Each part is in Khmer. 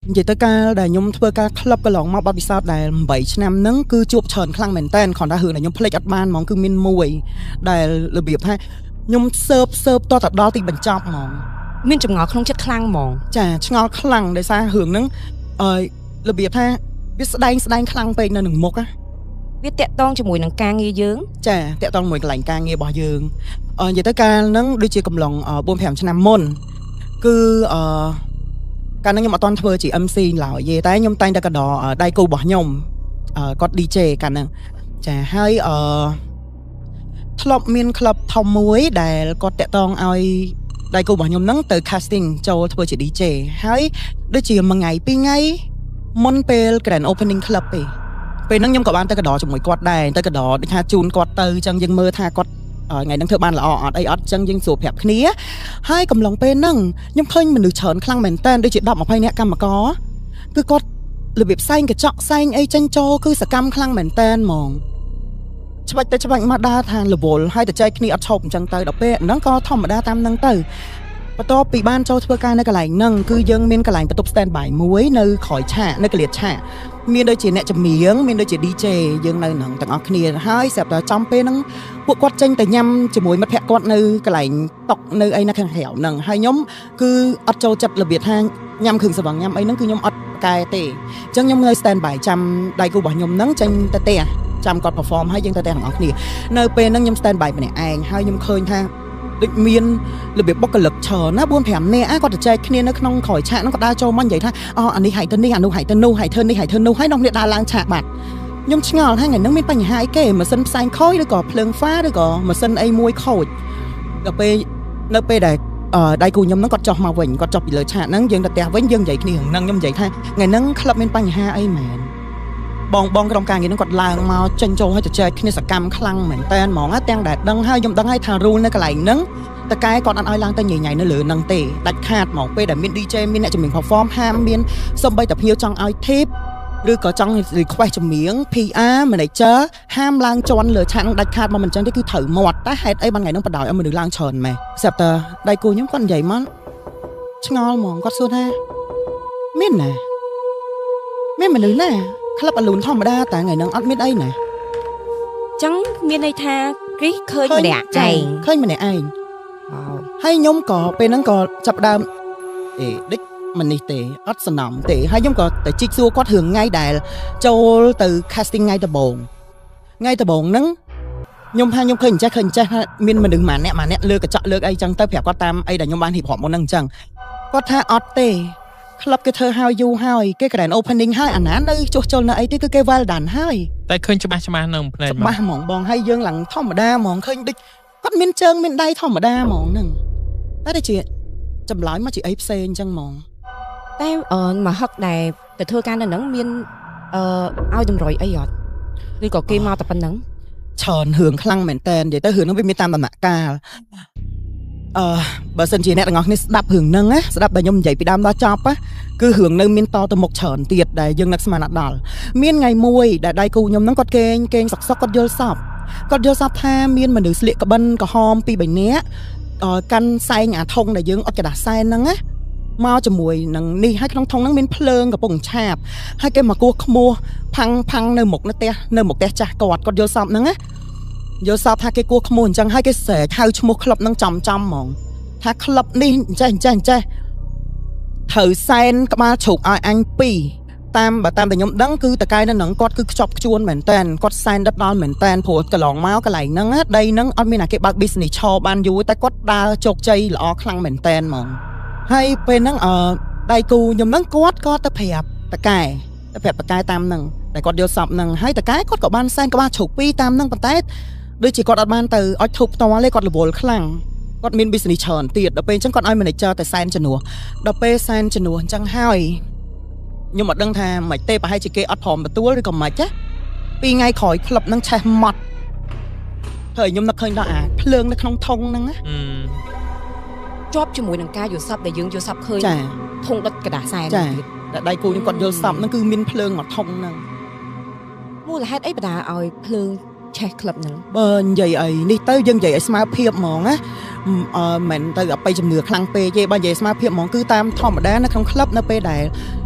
និយាយទៅកាលដែលខ្ញុំធ្វើការក្លឹបកន្លងមកបទពិសោធន៍ដែល8ឆ្នាំហ្នឹងគឺជួបច្រើនខ្លាំងមែនតើគ្រាន់តែរឿងដែលខ្ញុំភ្លេចអត់បានហ្មងគឺមានមួយដែលរបៀបថាខ្ញុំសើបសើបតតដល់ទីបញ្ចប់ហ្មង មានចម្ងល់ក្នុងចិត្តខ្លាំងហ្មង ចាឆ្ងល់ខ្លាំងដោយសាររឿងហ្នឹងអឺរបៀបថាវាស្ដែងស្ដែងខ្លាំងពេកនៅនឹងមុខណា វាតាក់ទងជាមួយនឹងការងារយើង ចាតាក់ទងមួយកន្លែងការងាររបស់យើងអឺនិយាយទៅកាលហ្នឹងដូចជាកំឡុង4 5ឆ្នាំមុនគឺអឺកាលហ្នឹងខ្ញុំអត់ទាន់ធ្វើជា MC ឡើយទេតែខ្ញុំតែងតែកដោដៃគូរបស់ខ្ញុំគាត់ DJ កាលហ្នឹងចាហើយអឺធ្លាប់មានក្លឹបធំមួយដែលគាត់តាក់ទងឲ្យដៃគូរបស់ខ្ញុំហ្នឹងទៅ casting ចូលធ្វើជា DJ ហើយដូចជាមួយថ្ងៃពីរថ្ងៃមុនពេល grand opening club ទេពេលហ្នឹងខ្ញុំក៏បានទៅកដោជាមួយគាត់ដែរទៅកដោដូចថាជូនគាត់ទៅអញ្ចឹងយើងមើលថាគាត់ថ្ងៃហ្នឹងធ្វើបានល្អអត់អីអត់អញ្ចឹងយើងស្រួលប្រាប់គ្នាហើយកំឡុងពេលហ្នឹងខ្ញុំឃើញមនុស្សច្រើនខ្លាំងមែនតើដូចជា10 20នាក់កម្មករគឺគាត់របៀបផ្សែងកញ្ចក់ផ្សែងអីចេញចូលគឺសកម្មខ្លាំងមែនតើហ្មងច្បាច់ទៅច្បាច់មកដើរថារវល់ហើយទៅចែកគ្នាអត់ឈប់អញ្ចឹងទៅដល់ពេលហ្នឹងក៏ធម្មតាតាមហ្នឹងទៅបន្ទាប់ពីបានចូលធ្វើការនៅកន្លែងហ្នឹងគឺយើងមានកន្លែងបន្ទប់ stand by មួយនៅក្រោយឆាកនៅកលៀតឆាកមានដូចជាអ្នកចម្រៀងមានដូចជា DJ យើងនៅហ្នឹងទាំងអស់គ្នាហើយស្រាប់តែចំពេលហ្នឹងពួកគាត់ចេញទៅញ៉ាំជាមួយមិត្តភក្តិគាត់នៅកន្លែងតុកនៅអីនៅខាងក្រៅហ្នឹងហើយខ្ញុំគឺអត់ចូលចិត្តរបៀបថាញ៉ាំគ្រឿងស្រវឹងញ៉ាំអីហ្នឹងគឺខ្ញុំអត់កែទេអញ្ចឹងខ្ញុំនៅ stand by ចាំដៃគូរបស់ខ្ញុំហ្នឹងចេញទៅផ្ទះចាំគាត់ perform ហើយយើងទៅផ្ទះទាំងអស់គ្នានៅពេលហ្នឹងខ្ញុំ stand by ម្នាក់ឯងហើយខ្ញុំឃើញថាដូចមានរបៀបបុគ្គលិកច្រើនណា4 5នាក់គាត់ទៅចែកគ្នានៅក្នុងក្រោយឆាកហ្នឹងគាត់ដើរចូលមកនិយាយថាអូអានេះហែកទៅនេះអានោះហែកទៅនោះហែកធ្វើនេះហែកធ្វើនោះហើយនាំគ្នាដើរឡើងឆាកបាត់ខ្ញុំឆ្ងល់ថាថ្ងៃហ្នឹងមានបញ្ហាអីគេម៉ាស៊ីនផ្សែងខូចឬក៏ភ្លើងហ្វាឬក៏ម៉ាស៊ីនអីមួយខូចដល់ពេលនៅពេលដែលដៃគូខ្ញុំហ្នឹងគាត់ចុះមកវិញគាត់ចុះពីលើឆាកហ្នឹងយើងទៅផ្ទះវិញយើងនិយាយគ្នារឿងហ្នឹងខ្ញុំនិយាយថាថ្ងៃហ្នឹងក្លឹបមានបញ្ហាអីមែនបងបងក្រុមការងារហ្នឹងគាត់ឡើងមកចេញចូលឲ្យទៅចែកគ្នាសកម្មខ្លាំងមែនតើហ្មងទាំងដែលដឹងហើយខ្ញុំដឹងហើយថា rule នៅកន្លែងហ្នឹងតកែគាត់អត់ឲ្យឡើងទៅញញៃនៅលើហ្នឹងទេដាច់ខាតហ្មងពេលដែលមាន DJ មានអ្នកចម្រៀង perform ហាមមានសំបីតែភ្ញៀវចង់ឲ្យ tip ឬក៏ចង់ request ចម្រៀង PR manager ហាមឡើងជន់លើឆាកនឹងដាច់ខាតមកមិនចឹងទេគឺត្រូវមាត់តែហេតុអីបានថ្ងៃហ្នឹងបដ ாய் ឲ្យមនុស្សឡើងច្រើនម៉េះស្រាប់តែដៃគូខ្ញុំគាត់និយាយមកឆ្ងល់ហ្មងគាត់សួរថាមានណាមានមនុស្សណាក្លឹបអាលូនធម្មតាតែថ្ងៃហ្នឹងអត់មានអីណា ចឹងមានន័យថាគ្រីសឃើញម្នាក់ឯង ឃើញម្នាក់ឯងហើយខ្ញុំក៏ពេលហ្នឹងក៏ចាប់ដើមអេដេចមិននេះទេអត់សំណំទេហើយខ្ញុំក៏ទៅជីកសួរគាត់រឿងថ្ងៃដែលចូលទៅ casting ថ្ងៃដំបូងថ្ងៃដំបូងហ្នឹងខ្ញុំថាខ្ញុំឃើញអញ្ចេះឃើញអញ្ចេះថាមានមនុស្សម្នាក់ម្នាក់លើកញ្ចក់លើកអីចឹងទៅប្រាប់គាត់តាមអីដែលខ្ញុំបានរៀបរាប់មុនហ្នឹងអញ្ចឹងគាត់ថាអត់ទេក្លឹបគេធ្វើហើយយូរហើយគេ grand opening ហើយអាណានៅជួសជុលនៅអីទេគឺគេ well done ហើយ តែឃើញច្បាស់ច្បាស់នៅភ្នែក ច្បាស់ហ្មងបងហើយយើងឡើងធម្មតាហ្មងឃើញដូចគាត់មានជើងមានដៃធម្មតាហ្មងហ្នឹងតែដូចជាចម្លើយមកជាអីផ្សេងអញ្ចឹងហ្មង តែមកហឹកដែលទៅធ្វើការនៅហ្នឹងមានអឺឲ្យតម្រុយអីអត់ឬក៏គេមកតែប៉ុណ្្នឹង ច្រើនរឿងខ្លាំងមែនតើនិយាយទៅរឿងហ្នឹងវាមានតាមដំណាក់កាលអឺបើសិនជាអ្នកទាំងអស់គ្នាស្ដាប់រឿងហ្នឹងណាស្ដាប់ដែលខ្ញុំនិយាយពីដើមដល់ចប់ណាគឺរឿងនៅមានតទៅមុខច្រើនទៀតដែលយើងនឹកស្មានអត់ដល់មានថ្ងៃមួយដែលដៃគូខ្ញុំហ្នឹងគាត់គេងគេងសុកសុកគាត់យល់សពគាត់យល់សពថាមានមនុស្សស្លៀកក្បិនក្រហមពីរបីនាក់កាន់សែងអាធុងដែលយើងអត់กระดาษសែនហ្នឹងណាមកជាមួយនឹងនេះហើយក្នុងធុងហ្នឹងមានភ្លើងកំពុងឆាបហើយគេមកគោះខ្មោះផាំងផាំងនៅមុខនៅផ្ទះនៅមុខផ្ទះចាស់គាត់គាត់យល់សពហ្នឹងណាយល់សពថាគេគោះខ្មោះអញ្ចឹងហើយគេស្រែកហៅឈ្មោះក្លឹបហ្នឹងចំចំហ្មងថាក្លឹបនេះអញ្ចេះអញ្ចេះអញ្ចេះត្រូវសែនក្បាលជ្រូកឲ្យអញពីរតាមបើតាមតែខ្ញុំដឹងគឺតកែនៅហ្នឹងគាត់គឺខ្ជាប់ខ្ជួនមែនតែនគាត់សែនដិតដល់មែនតែនព្រោះកន្លងមកកន្លែងហ្នឹងដីហ្នឹងអត់មានអាគេបើក business ឆបានយូរតែគាត់ដើរជោគជ័យល្អខ្លាំងមែនតែនហ្មងហើយពេលហ្នឹងអឺដៃគូខ្ញុំហ្នឹងគាត់ក៏ទៅប្រាប់តកែទៅប្រាប់តកែតាមហ្នឹងតែគាត់យល់សពហ្នឹងហើយតកែគាត់ក៏បានសែនក្បាលជ្រូកពីរតាមហ្នឹងប៉ុន្តែដូចជាគាត់អត់បានទៅអុចធូបផ្ទាល់ទេគាត់រវល់ខ្លាំងគាត់មាន business ច្រើនទៀតដល់ពេលអញ្ចឹងគាត់ឲ្យ manager តែសែនជំនួសដល់ពេលសែនជំនួសអញ្ចឹងហើយខ្ញុំអត់ដឹងថាមិនទេប្រហែលជាគេអត់ព្រមទទួលឬក៏មិនណាពីរថ្ងៃក្រោយក្លឹបហ្នឹងឆេះម៉ត់ហើយខ្ញុំនឹកឃើញដល់អាភ្លើងនៅក្នុងធុងហ្នឹងណា ជាប់ជាមួយនឹងការយល់សពដែលយើងយល់សពឃើញ ចា ធុងដុតกระดาษសែន ចា ទៀត តែដៃគូខ្ញុំគាត់យល់សពហ្នឹងគឺមានភ្លើងមកធុងហ្នឹង មូលហេតុអីបដាឲ្យភ្លើងឆេះក្លឹបហ្នឹង បើនិយាយអីនេះទៅយើងនិយាយឲ្យស្មើភាពហ្មងណាអឺមិនទៅអបិយជំនឿខ្លាំងពេកទេបើនិយាយស្មើភាពហ្មងគឺតាមធម្មតានៅក្នុងក្លឹបនៅពេលដែល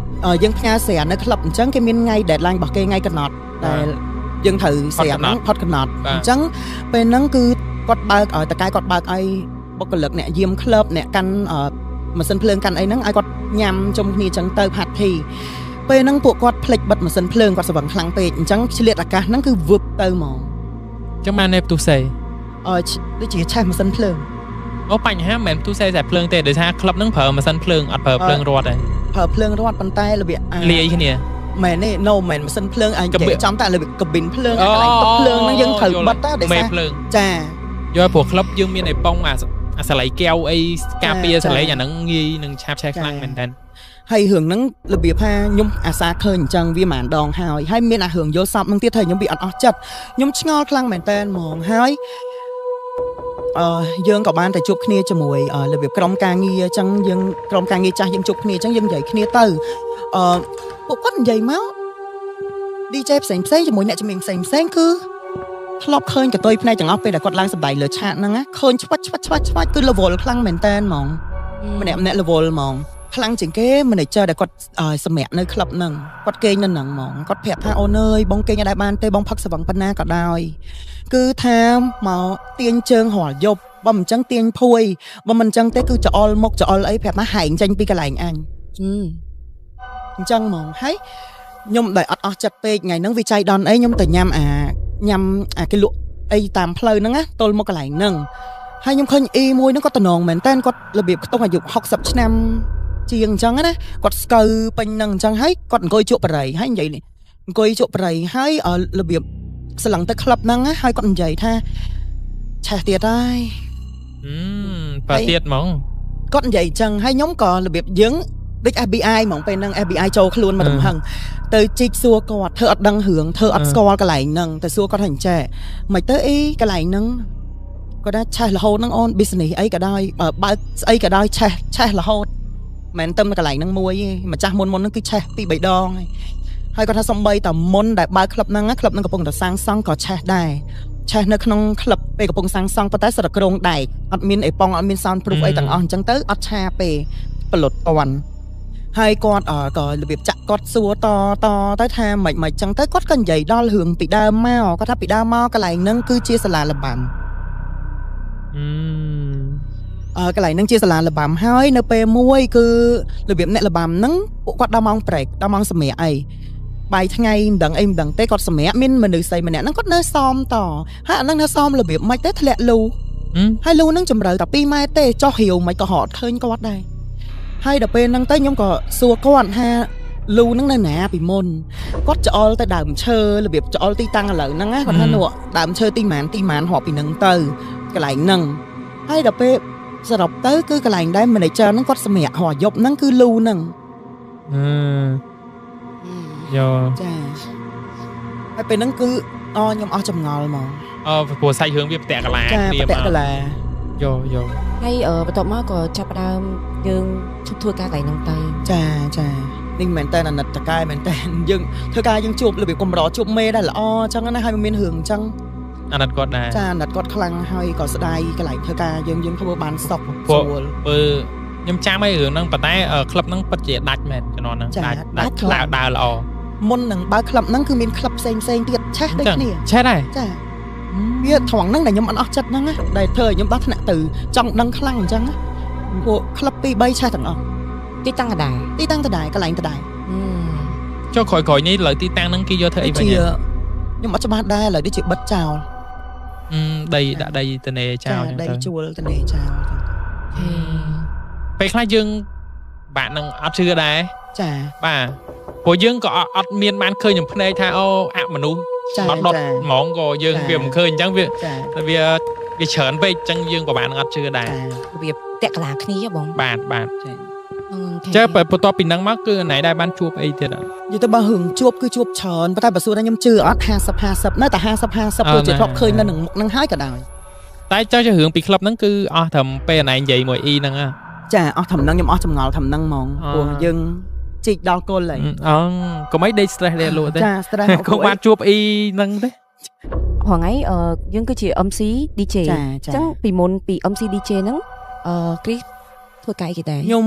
យើងផ្ញើសារនៅក្លឹបអញ្ចឹងគេមានថ្ងៃ deadline របស់គេថ្ងៃកំណត់ដែលយើងត្រូវសារហ្នឹងផុតកំណត់អញ្ចឹងពេលហ្នឹងគឺគាត់បើកឲ្យតកែគាត់បើកឲ្យបុគ្គលិកអ្នកយាមក្លឹបអ្នកកាន់ម៉ាស៊ីនភ្លើងកាន់អីហ្នឹងឲ្យគាត់ញ៉ាំជុំគ្នាអញ្ចឹងទៅ party ពេលហ្នឹងពួកគាត់ភ្លេចបិទម៉ាស៊ីនភ្លើងគាត់ស្វឹងខ្លាំងពេកអញ្ចឹងឆ្លៀតអាកាសហ្នឹងគឺវឹបទៅហ្មងអញ្ចឹងបាននៅផ្ទុះសេដូចជាឆេះម៉ាស៊ីនភ្លើងអូបញ្ហាមិនមែនផ្ទុះសេតែភ្លើងទេដោយសារក្លឹបហ្នឹងប្រើម៉ាស៊ីនភ្លើងអត់ប្រើភ្លើងរត់ទេប្រើភ្លើងរត់ប៉ុន្តែរបៀបលាយគ្នាមែនទេ no មែនម៉ាស៊ីនភ្លើងអញចាំតែរបៀបកាប៊ីនភ្លើងកន្លែងតុភ្លើងហ្នឹងយើងត្រូវបិទតែដោយសារចាយល់ព្រោះក្លឹបយើងមានឯប៉ុងអាសលៃកែវអីការពារសលេងអាហ្នឹងងាយនឹងឆាបឆេះខ្លាំងមែនតើហើយរឿងហ្នឹងរបៀបថាខ្ញុំអាសាឃើញអញ្ចឹងវាមិនដងហើយហើយមានអារឿងយល់សពហ្នឹងទៀតថាខ្ញុំវាអត់អស់ចិត្តខ្ញុំឆ្ងល់ខ្លាំងមែនតើហ្មងហើយយើងក៏បានតែជួបគ្នាជាមួយរបៀបក្រុមការងារអញ្ចឹងយើងក្រុមការងារចាស់យើងជួបគ្នាអញ្ចឹងយើងនិយាយគ្នាទៅពួកគាត់និយាយមក DJ ផ្សេងផ្សេងជាមួយអ្នកជំនាញផ្សេងផ្សេងគឺធ្លាប់ឃើញកតុយភ្នែកទាំងអស់ពេលដែលគាត់ឡើងសម្ដែងលើឆាកហ្នឹងណាឃើញឆ្វាច់ឆ្វាច់ឆ្វាច់ឆ្វាច់គឺ level ខ្លាំងមែនតើហ្មងម្នាក់ម្នាក់ level ហ្មងខ្លាំងជាងគេ manager ដែលគាត់សម្រាប់នៅក្លឹបហ្នឹងគាត់គេងនៅហ្នឹងហ្មងគាត់ប្រាប់ថាអូនអើយបងគេងអត់ដែរបានទេបងផឹកស្វឹងប៉ុណ្ណាក៏ដោយគឺថាមកទាញជើងរាល់យប់បើមិនចឹងទាញភួយបើមិនចឹងទេគឺច្អល់មុខច្អល់អីប្រាប់ថាហែងចេញពីកន្លែងអញអញ្ចឹងហ្មងហើយខ្ញុំដែលអត់អស់ចិត្តពេកថ្ងៃហ្នឹងវាចៃដន្យអីខ្ញុំទៅញ៉ាំអាគេលក់អីតាមផ្លូវហ្នឹងណាទល់មកកន្លែងហ្នឹងហើយខ្ញុំឃើញអ៊ីមួយហ្នឹងគាត់តំណងមែនតើគាត់របៀបខ្ទង់អាយុ60ឆ្នាំជាងអញ្ចឹងណាគាត់ស្កូវពេញហ្នឹងអញ្ចឹងហើយគាត់អង្គុយជក់បរិយហើយនិយាយអង្គុយជក់បរិយហើយរបៀបស្លឹងទៅក្លឹបហ្នឹងហើយគាត់និយាយថាឆេះទៀតហើយបើទៀតហ្មងគាត់និយាយអញ្ចឹងហើយខ្ញុំក៏របៀបយើងដូច FBI ហ្មងពេលហ្នឹង FBI ចូលខ្លួនមកទំហឹងទៅជីកសួរគាត់ធ្វើអត់ដឹងរឿងធ្វើអត់ស្គាល់កន្លែងហ្នឹងទៅសួរគាត់ថាអញ្ចេះមិនទៅអីកន្លែងហ្នឹងគាត់ថាឆេះរហូតហ្នឹងអូន business អីក៏ដោយបើកស្អីក៏ដោយឆេះរហូតមិនមែនទៅកន្លែងហ្នឹងមួយទេម្ចាស់មុនហ្នឹងគឺឆេះ2 3ដងហើយគាត់ថាសំបីតែមុនដែលបើកក្លឹបហ្នឹងក្លឹបហ្នឹងកំពុងតែសាងសង់ក៏ឆេះដែរឆេះនៅក្នុងក្លឹបពេលកំពុងសាងសង់ប៉ុន្តែសិតតែក្រងដែកអត់មានអេប៉ុងអត់មាន sound proof អីទាំងអស់អញ្ចឹងទៅអត់ឆាទេប្លុតអន់ហើយគាត់ក៏របៀបចាក់គាត់សួរតទៅថាមិនមិនចឹងទៅគាត់ក៏និយាយដល់រឿងពីដើមមកគាត់ថាពីដើមមកកន្លែងហ្នឹងគឺជាសាលាលបាំកន្លែងហ្នឹងជាសាលាលបាំហើយនៅពេលមួយគឺរបៀបអ្នកលបាំហ្នឹងពួកគាត់ដល់ម៉ោង break ដល់ម៉ោងសម្រាកអីបាយថ្ងៃមិនដឹងអីមិនដឹងទេគាត់សម្រាកមានមនុស្សស្រីម្នាក់ហ្នឹងគាត់នៅសមតហើយអាហ្នឹងនៅសមរបៀបមិនទេធ្លាក់លូហើយលូហ្នឹងជម្រៅតែ2ម៉ែត្រទេចុះរាវមិនក៏ហត់ឃើញគាត់ដែរហើយដល់ពេលហ្នឹងទៅខ្ញុំក៏សួរគាត់ថាលូហ្នឹងនៅណាពីមុនគាត់ច្អល់ទៅដើមឈើរបៀបច្អល់ទីតាំងឥឡូវហ្នឹងណាគាត់ថានោះដើមឈើទីម៉ានទីម៉ានរាប់ពីហ្នឹងទៅកន្លែងហ្នឹងហើយដល់ពេលសរុបទៅគឺកន្លែងដែល manager ហ្នឹងគាត់សម្រាករាល់យប់ហ្នឹងគឺលូហ្នឹងយោចាហើយពេលហ្នឹងគឺខ្ញុំអស់ចម្ងល់ហ្មងព្រោះសាច់រឿងវាប្រតិកលាគ្នាប្រតិកលាយោយោហើយបន្ទាប់មកក៏ចាប់ផ្ដើមយើងឈប់ធ្វើការកន្លែងហ្នឹងទៅចាចានេះមែនតើអាណិតតកែមែនតើយើងធ្វើការយើងជួបរបៀបកម្រជួបមេដែលល្អអញ្ចឹងណាហើយមិនមានរឿងអញ្ចឹងអាណិតគាត់ដែរចាអាណិតគាត់ខ្លាំងហើយក៏ស្ដាយកន្លែងធ្វើការយើងធ្វើបានសុខស្រួលបើខ្ញុំចាំឲ្យរឿងហ្នឹងប៉ុន្តែក្លឹបហ្នឹងពិតជាដាច់មែនជំនាន់ហ្នឹងដាច់ដើរល្អមុននឹងបើក្លឹបហ្នឹងគឺមានក្លឹបផ្សេងផ្សេងទៀតឆេះដូចគ្នាឆេះដែរចាវាត្រង់ហ្នឹងដែលខ្ញុំអត់អស់ចិត្តហ្នឹងណាដែលធ្វើឲ្យខ្ញុំដល់ថ្នាក់ទៅចង់ដឹងខ្លាំងអញ្ចឹងពួកក្លឹប2 3ឆេះទាំងអស់ទីតាំងដដែលទីតាំងដដែលកន្លែងដដែលចុះក្រោយៗនេះលើទីតាំងហ្នឹងគេយកធ្វើអីវិញខ្ញុំអត់ច្បាស់ដែរឥឡូវនេះជាបិទចោលដីដាក់ដីតនេចោលដីជួលតនេចោលពេលខ្លះយើងបាក់នឹងអត់ជឿដែរចាបាទព្រោះយើងក៏អត់មានបានឃើញនឹងភ្នែកថាអូអមនុស្សអត់ដុតហ្មងក៏យើងវាមិនឃើញអញ្ចឹងវាវាច្រើនពេកអញ្ចឹងយើងក៏បានអត់ជឿដែរវាតាក់កលាគ្នាបងបាទបាទចាបើបន្ទាប់ពីហ្នឹងមកគឺណៃដែរបានជួបអីទៀតអត់និយាយទៅបើរឿងជួបគឺជួបច្រើនប៉ុន្តែបើសួរថាខ្ញុំជឿអត់50 50នៅតែ50 50ព្រោះជាធ្លាប់ឃើញនៅនឹងមុខហ្នឹងហើយក៏ដោយតែចុះរឿងពីក្លឹបហ្នឹងគឺអស់ត្រឹមពេលណៃនិយាយមួយអ៊ីហ្នឹងចាអស់ត្រឹមហ្នឹងខ្ញុំអស់ចម្ងល់ត្រឹមហ្នឹងហ្មងព្រោះយើងជីកដល់គល់ហើយកុំអីដេក stress លេលក់ទេចា stress កុំបានជួបអ៊ីហ្នឹងទេ រាល់ថ្ងៃយើងគឺជា MC DJ អញ្ចឹងពីមុនពី MC DJ ហ្នឹងគ្រីសធ្វើការអីគេដែរខ្ញុំ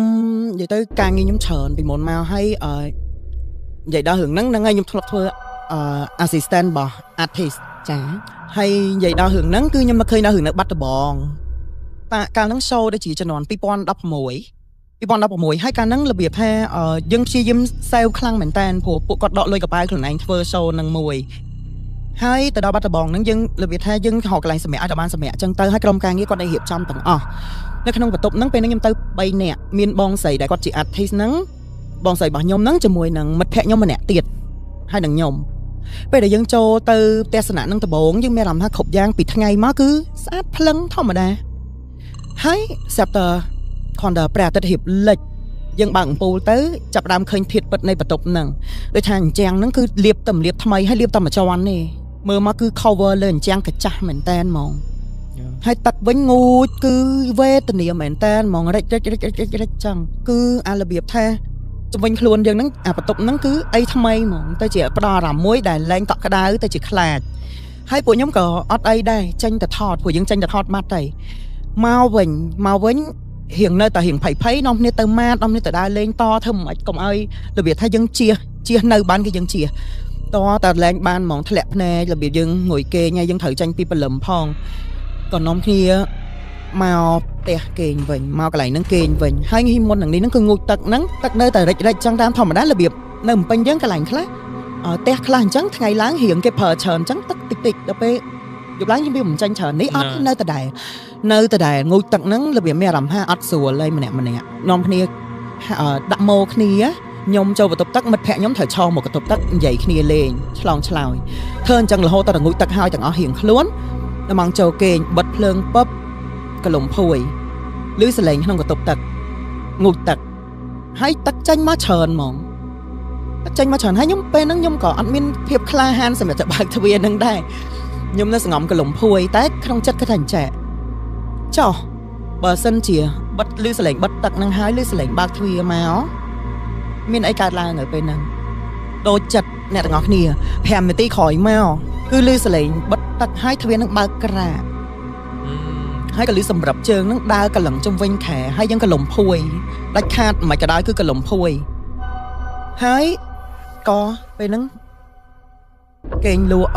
និយាយទៅការងារខ្ញុំច្រើនពីមុនមកហើយ និយាយដល់រឿងហ្នឹងហ្នឹងហើយខ្ញុំធ្លាប់ធ្វើassistant របស់ artist ចា ហើយនិយាយដល់រឿងហ្នឹងគឺខ្ញុំមកឃើញដល់រឿងនៅបាត់ដំបងតាកាលហ្នឹង show ដូចជាជំនាន់2016 2016ហើយកាលហ្នឹងរបៀបថាយើងព្យាយាម save ខ្លាំងមែនតើព្រោះពួកគាត់ដកលុយកប៉ាល់ខ្លួនឯងធ្វើ show ហ្នឹងមួយហើយទៅដល់បាត់ដំបងហ្នឹងយើងរបៀបថាយើងរកកន្លែងសម្រាប់ឲ្យតែបានសម្រាប់អញ្ចឹងទៅហើយក្រុមការងារគាត់ได้រៀបចំទាំងអស់នៅក្នុងបន្ទប់ហ្នឹងពេលហ្នឹងខ្ញុំទៅ3នាក់មានបងស្រីដែលគាត់ជា artist ហ្នឹងបងស្រីរបស់ខ្ញុំហ្នឹងជាមួយនឹងមិត្តភក្តិខ្ញុំម្នាក់ទៀតហើយនឹងខ្ញុំពេលដែលយើងចូលទៅផ្ទះសំណាក់ហ្នឹងដំបូងយើងមានអារម្មណ៍ថាគ្រប់យ៉ាងពីថ្ងៃមកគឺស្អាតភ្លឹងធម្មតាហើយស្រាប់តែគ្រាន់តែព្រះអាទិត្យរៀបលិចយើងបើកអំពូលទៅចាប់ផ្ដើមឃើញធាតុពិតនៃបន្ទប់ហ្នឹងដូចថាអញ្ចាំងហ្នឹងគឺលាបតែលាបថ្មីហើយលាបតែមួយជាន់ទេមើលមកគឺ cover លើអញ្ចាំងកាចាស់មែនតែនហ្មងហើយទឹកវិញងូចគឺវេទនាមែនតែនហ្មងរិចរិចរិចរិចរិចរិចចឹងគឺអារបៀបថាជំវិញខ្លួនយើងហ្នឹងអាបន្ទប់ហ្នឹងគឺអីថ្មីហ្មងទៅជាផ្ដល់អារម្មណ៍មួយដែលលែងកក់ក្ដៅទៅជាខ្លាចហើយពួកខ្ញុំក៏អត់អីដែរចេញទៅថតពួកយើងចេញទៅថតបាត់ទៅមកវិញមកវិញរៀងនៅតែរៀងភ័យភ័យនាំគ្នាទៅម៉ាតនាំគ្នាទៅដើរលេងតធ្វើមិនកុំឲ្យរបៀបថាយើងជៀសនៅបានគឺយើងជៀសតតែលែងបានហ្មងធ្លាក់ភ្នែករបៀបយើងងុយគេងហើយយើងត្រូវចេញពីព្រលឹមផងក៏នាំគ្នាមកផ្ទះគេងវិញមកកន្លែងហ្នឹងគេងវិញហើយងីមុននឹងនេះហ្នឹងគឺងូតទឹកហ្នឹងទឹកនៅតែរិចរិចចឹងតាមធម្មតារបៀបនៅភ្នំពេញយើងកន្លែងខ្លះផ្ទះខ្លះអញ្ចឹងថ្ងៃឡើងរៀងគេប្រើច្រើនអញ្ចឹងទឹកតិចតិចដល់ពេលយប់ឡើងយើងវាមិនចាញ់ច្រើននេះអត់នៅតែដែរនៅតែដែរងូតទឹកហ្នឹងរបៀបមានអារម្មណ៍ថាអត់ស្រួលហើយម្នាក់ម្នាក់នាំគ្នាដាក់ម៉ូគ្នាខ្ញុំចូលបន្ទប់ទឹកមិត្តភក្តិខ្ញុំត្រូវឆោមកបន្ទប់ទឹកនិយាយគ្នាលេងឆ្លងឆ្លើយធ្វើអញ្ចឹងរហូតដល់ងូតទឹកហើយទាំងអស់រៀងខ្លួនដល់ម៉ោងចូលគេងបិទភ្លើងពឹបកលុំភួយឮសលេងក្នុងបន្ទប់ទឹកងូតទឹកហើយទឹកចេញមកច្រើនហ្មងទឹកចេញមកច្រើនហើយខ្ញុំពេលហ្នឹងខ្ញុំក៏អត់មានភាពក្លាហានសម្រាប់จะបើកទ្វារហ្នឹងដែរខ្ញុំនៅសងំកលុំភួយតែក្នុងចិត្តគាត់ថាអញ្ចេះចុះបើសិនជាបិទឮសលេងបិទទឹកហ្នឹងហើយឮសលេងបើកទ្វារមកមានអីកើតឡើងនៅពេលហ្នឹងដូចចិត្តអ្នកទាំងអស់គ្នា5នាទីក្រោយមកគឺឮសលេងបិទទឹកហើយទ្វារហ្នឹងបើកក្រាកហើយក៏ឮសម្រាប់ជើងហ្នឹងដើរកលឹងជុំវិញខែហើយយើងក៏លំភួយដាច់ខាតមិនក៏ដោយគឺក៏លំភួយហើយក៏ពេលហ្នឹងគេងលក់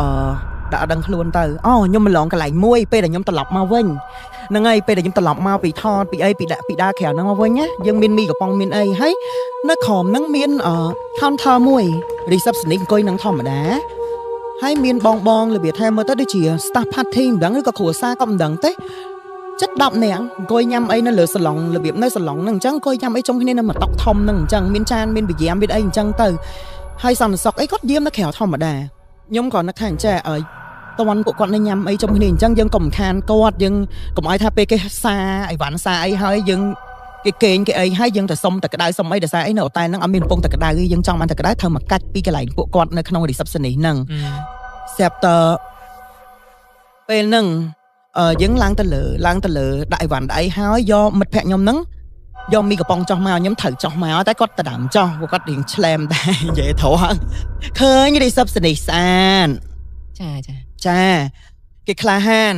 ដាក់អត់ដឹងខ្លួនទៅអូខ្ញុំម្លងកន្លែងមួយពេលដែលខ្ញុំត្រឡប់មកវិញហ្នឹងហើយពេលដែលខ្ញុំត្រឡប់មកពីថតពីអីពីដាក់ពីដើរក្រៅហ្នឹងមកវិញណាយើងមានមីកំប៉ុងមានអីហើយនៅក្រោមហ្នឹងមាន counter មួយ receptionist អង្គុយនឹងធម្មតាហើយមានបងបងរបៀបថាមើលទៅដូចជា staff party មិនដឹងឬក៏គ្រួសារក៏មិនដឹងទេចិត្ត10នាក់អង្គុយញ៉ាំអីនៅលើសាឡុងរបៀបនៅសាឡុងហ្នឹងអញ្ចឹងអង្គុយញ៉ាំអីជុំគ្នានៅមួយតុធំហ្នឹងអញ្ចឹងមានចានមានបយាមមានអីអញ្ចឹងទៅហើយសន្តិសុខអីគាត់យាមនៅក្រៅធម្មតាខ្ញុំក៏នឹកថាអញ្ចេះឲ្យតន់ពួកគាត់នៅញ៉ាំអីជុំគ្នាអញ្ចឹងយើងកុំខានគាត់យើងកុំឲ្យថាពេលគេសាអីវ៉ាន់សាអីហើយយើងគេកេងគេអីហើយយើងទៅសុំតែក្តៅសុំអីដោយសារអីនៅអូតែលហ្នឹងអត់មានកំពុងតែក្តៅទេយើងចង់បានតែក្តៅត្រូវមកកាច់ពីកន្លែងពួកគាត់នៅក្នុង receptionist ហ្នឹងស្រាប់តពេលហ្នឹងយើងឡើងទៅលើដាក់អីវ៉ាន់ដាក់អីហើយយកមិត្តភក្តិខ្ញុំហ្នឹងយកមីកំប៉ុងចុះមកខ្ញុំត្រូវចុះមកតែគាត់ដណ្ដើមចុះពួកគាត់រៀងឆ្លែមដែរនិយាយត្រង់ឃើញ receptionist ស្អាតចាចាចាគេក្លាហាន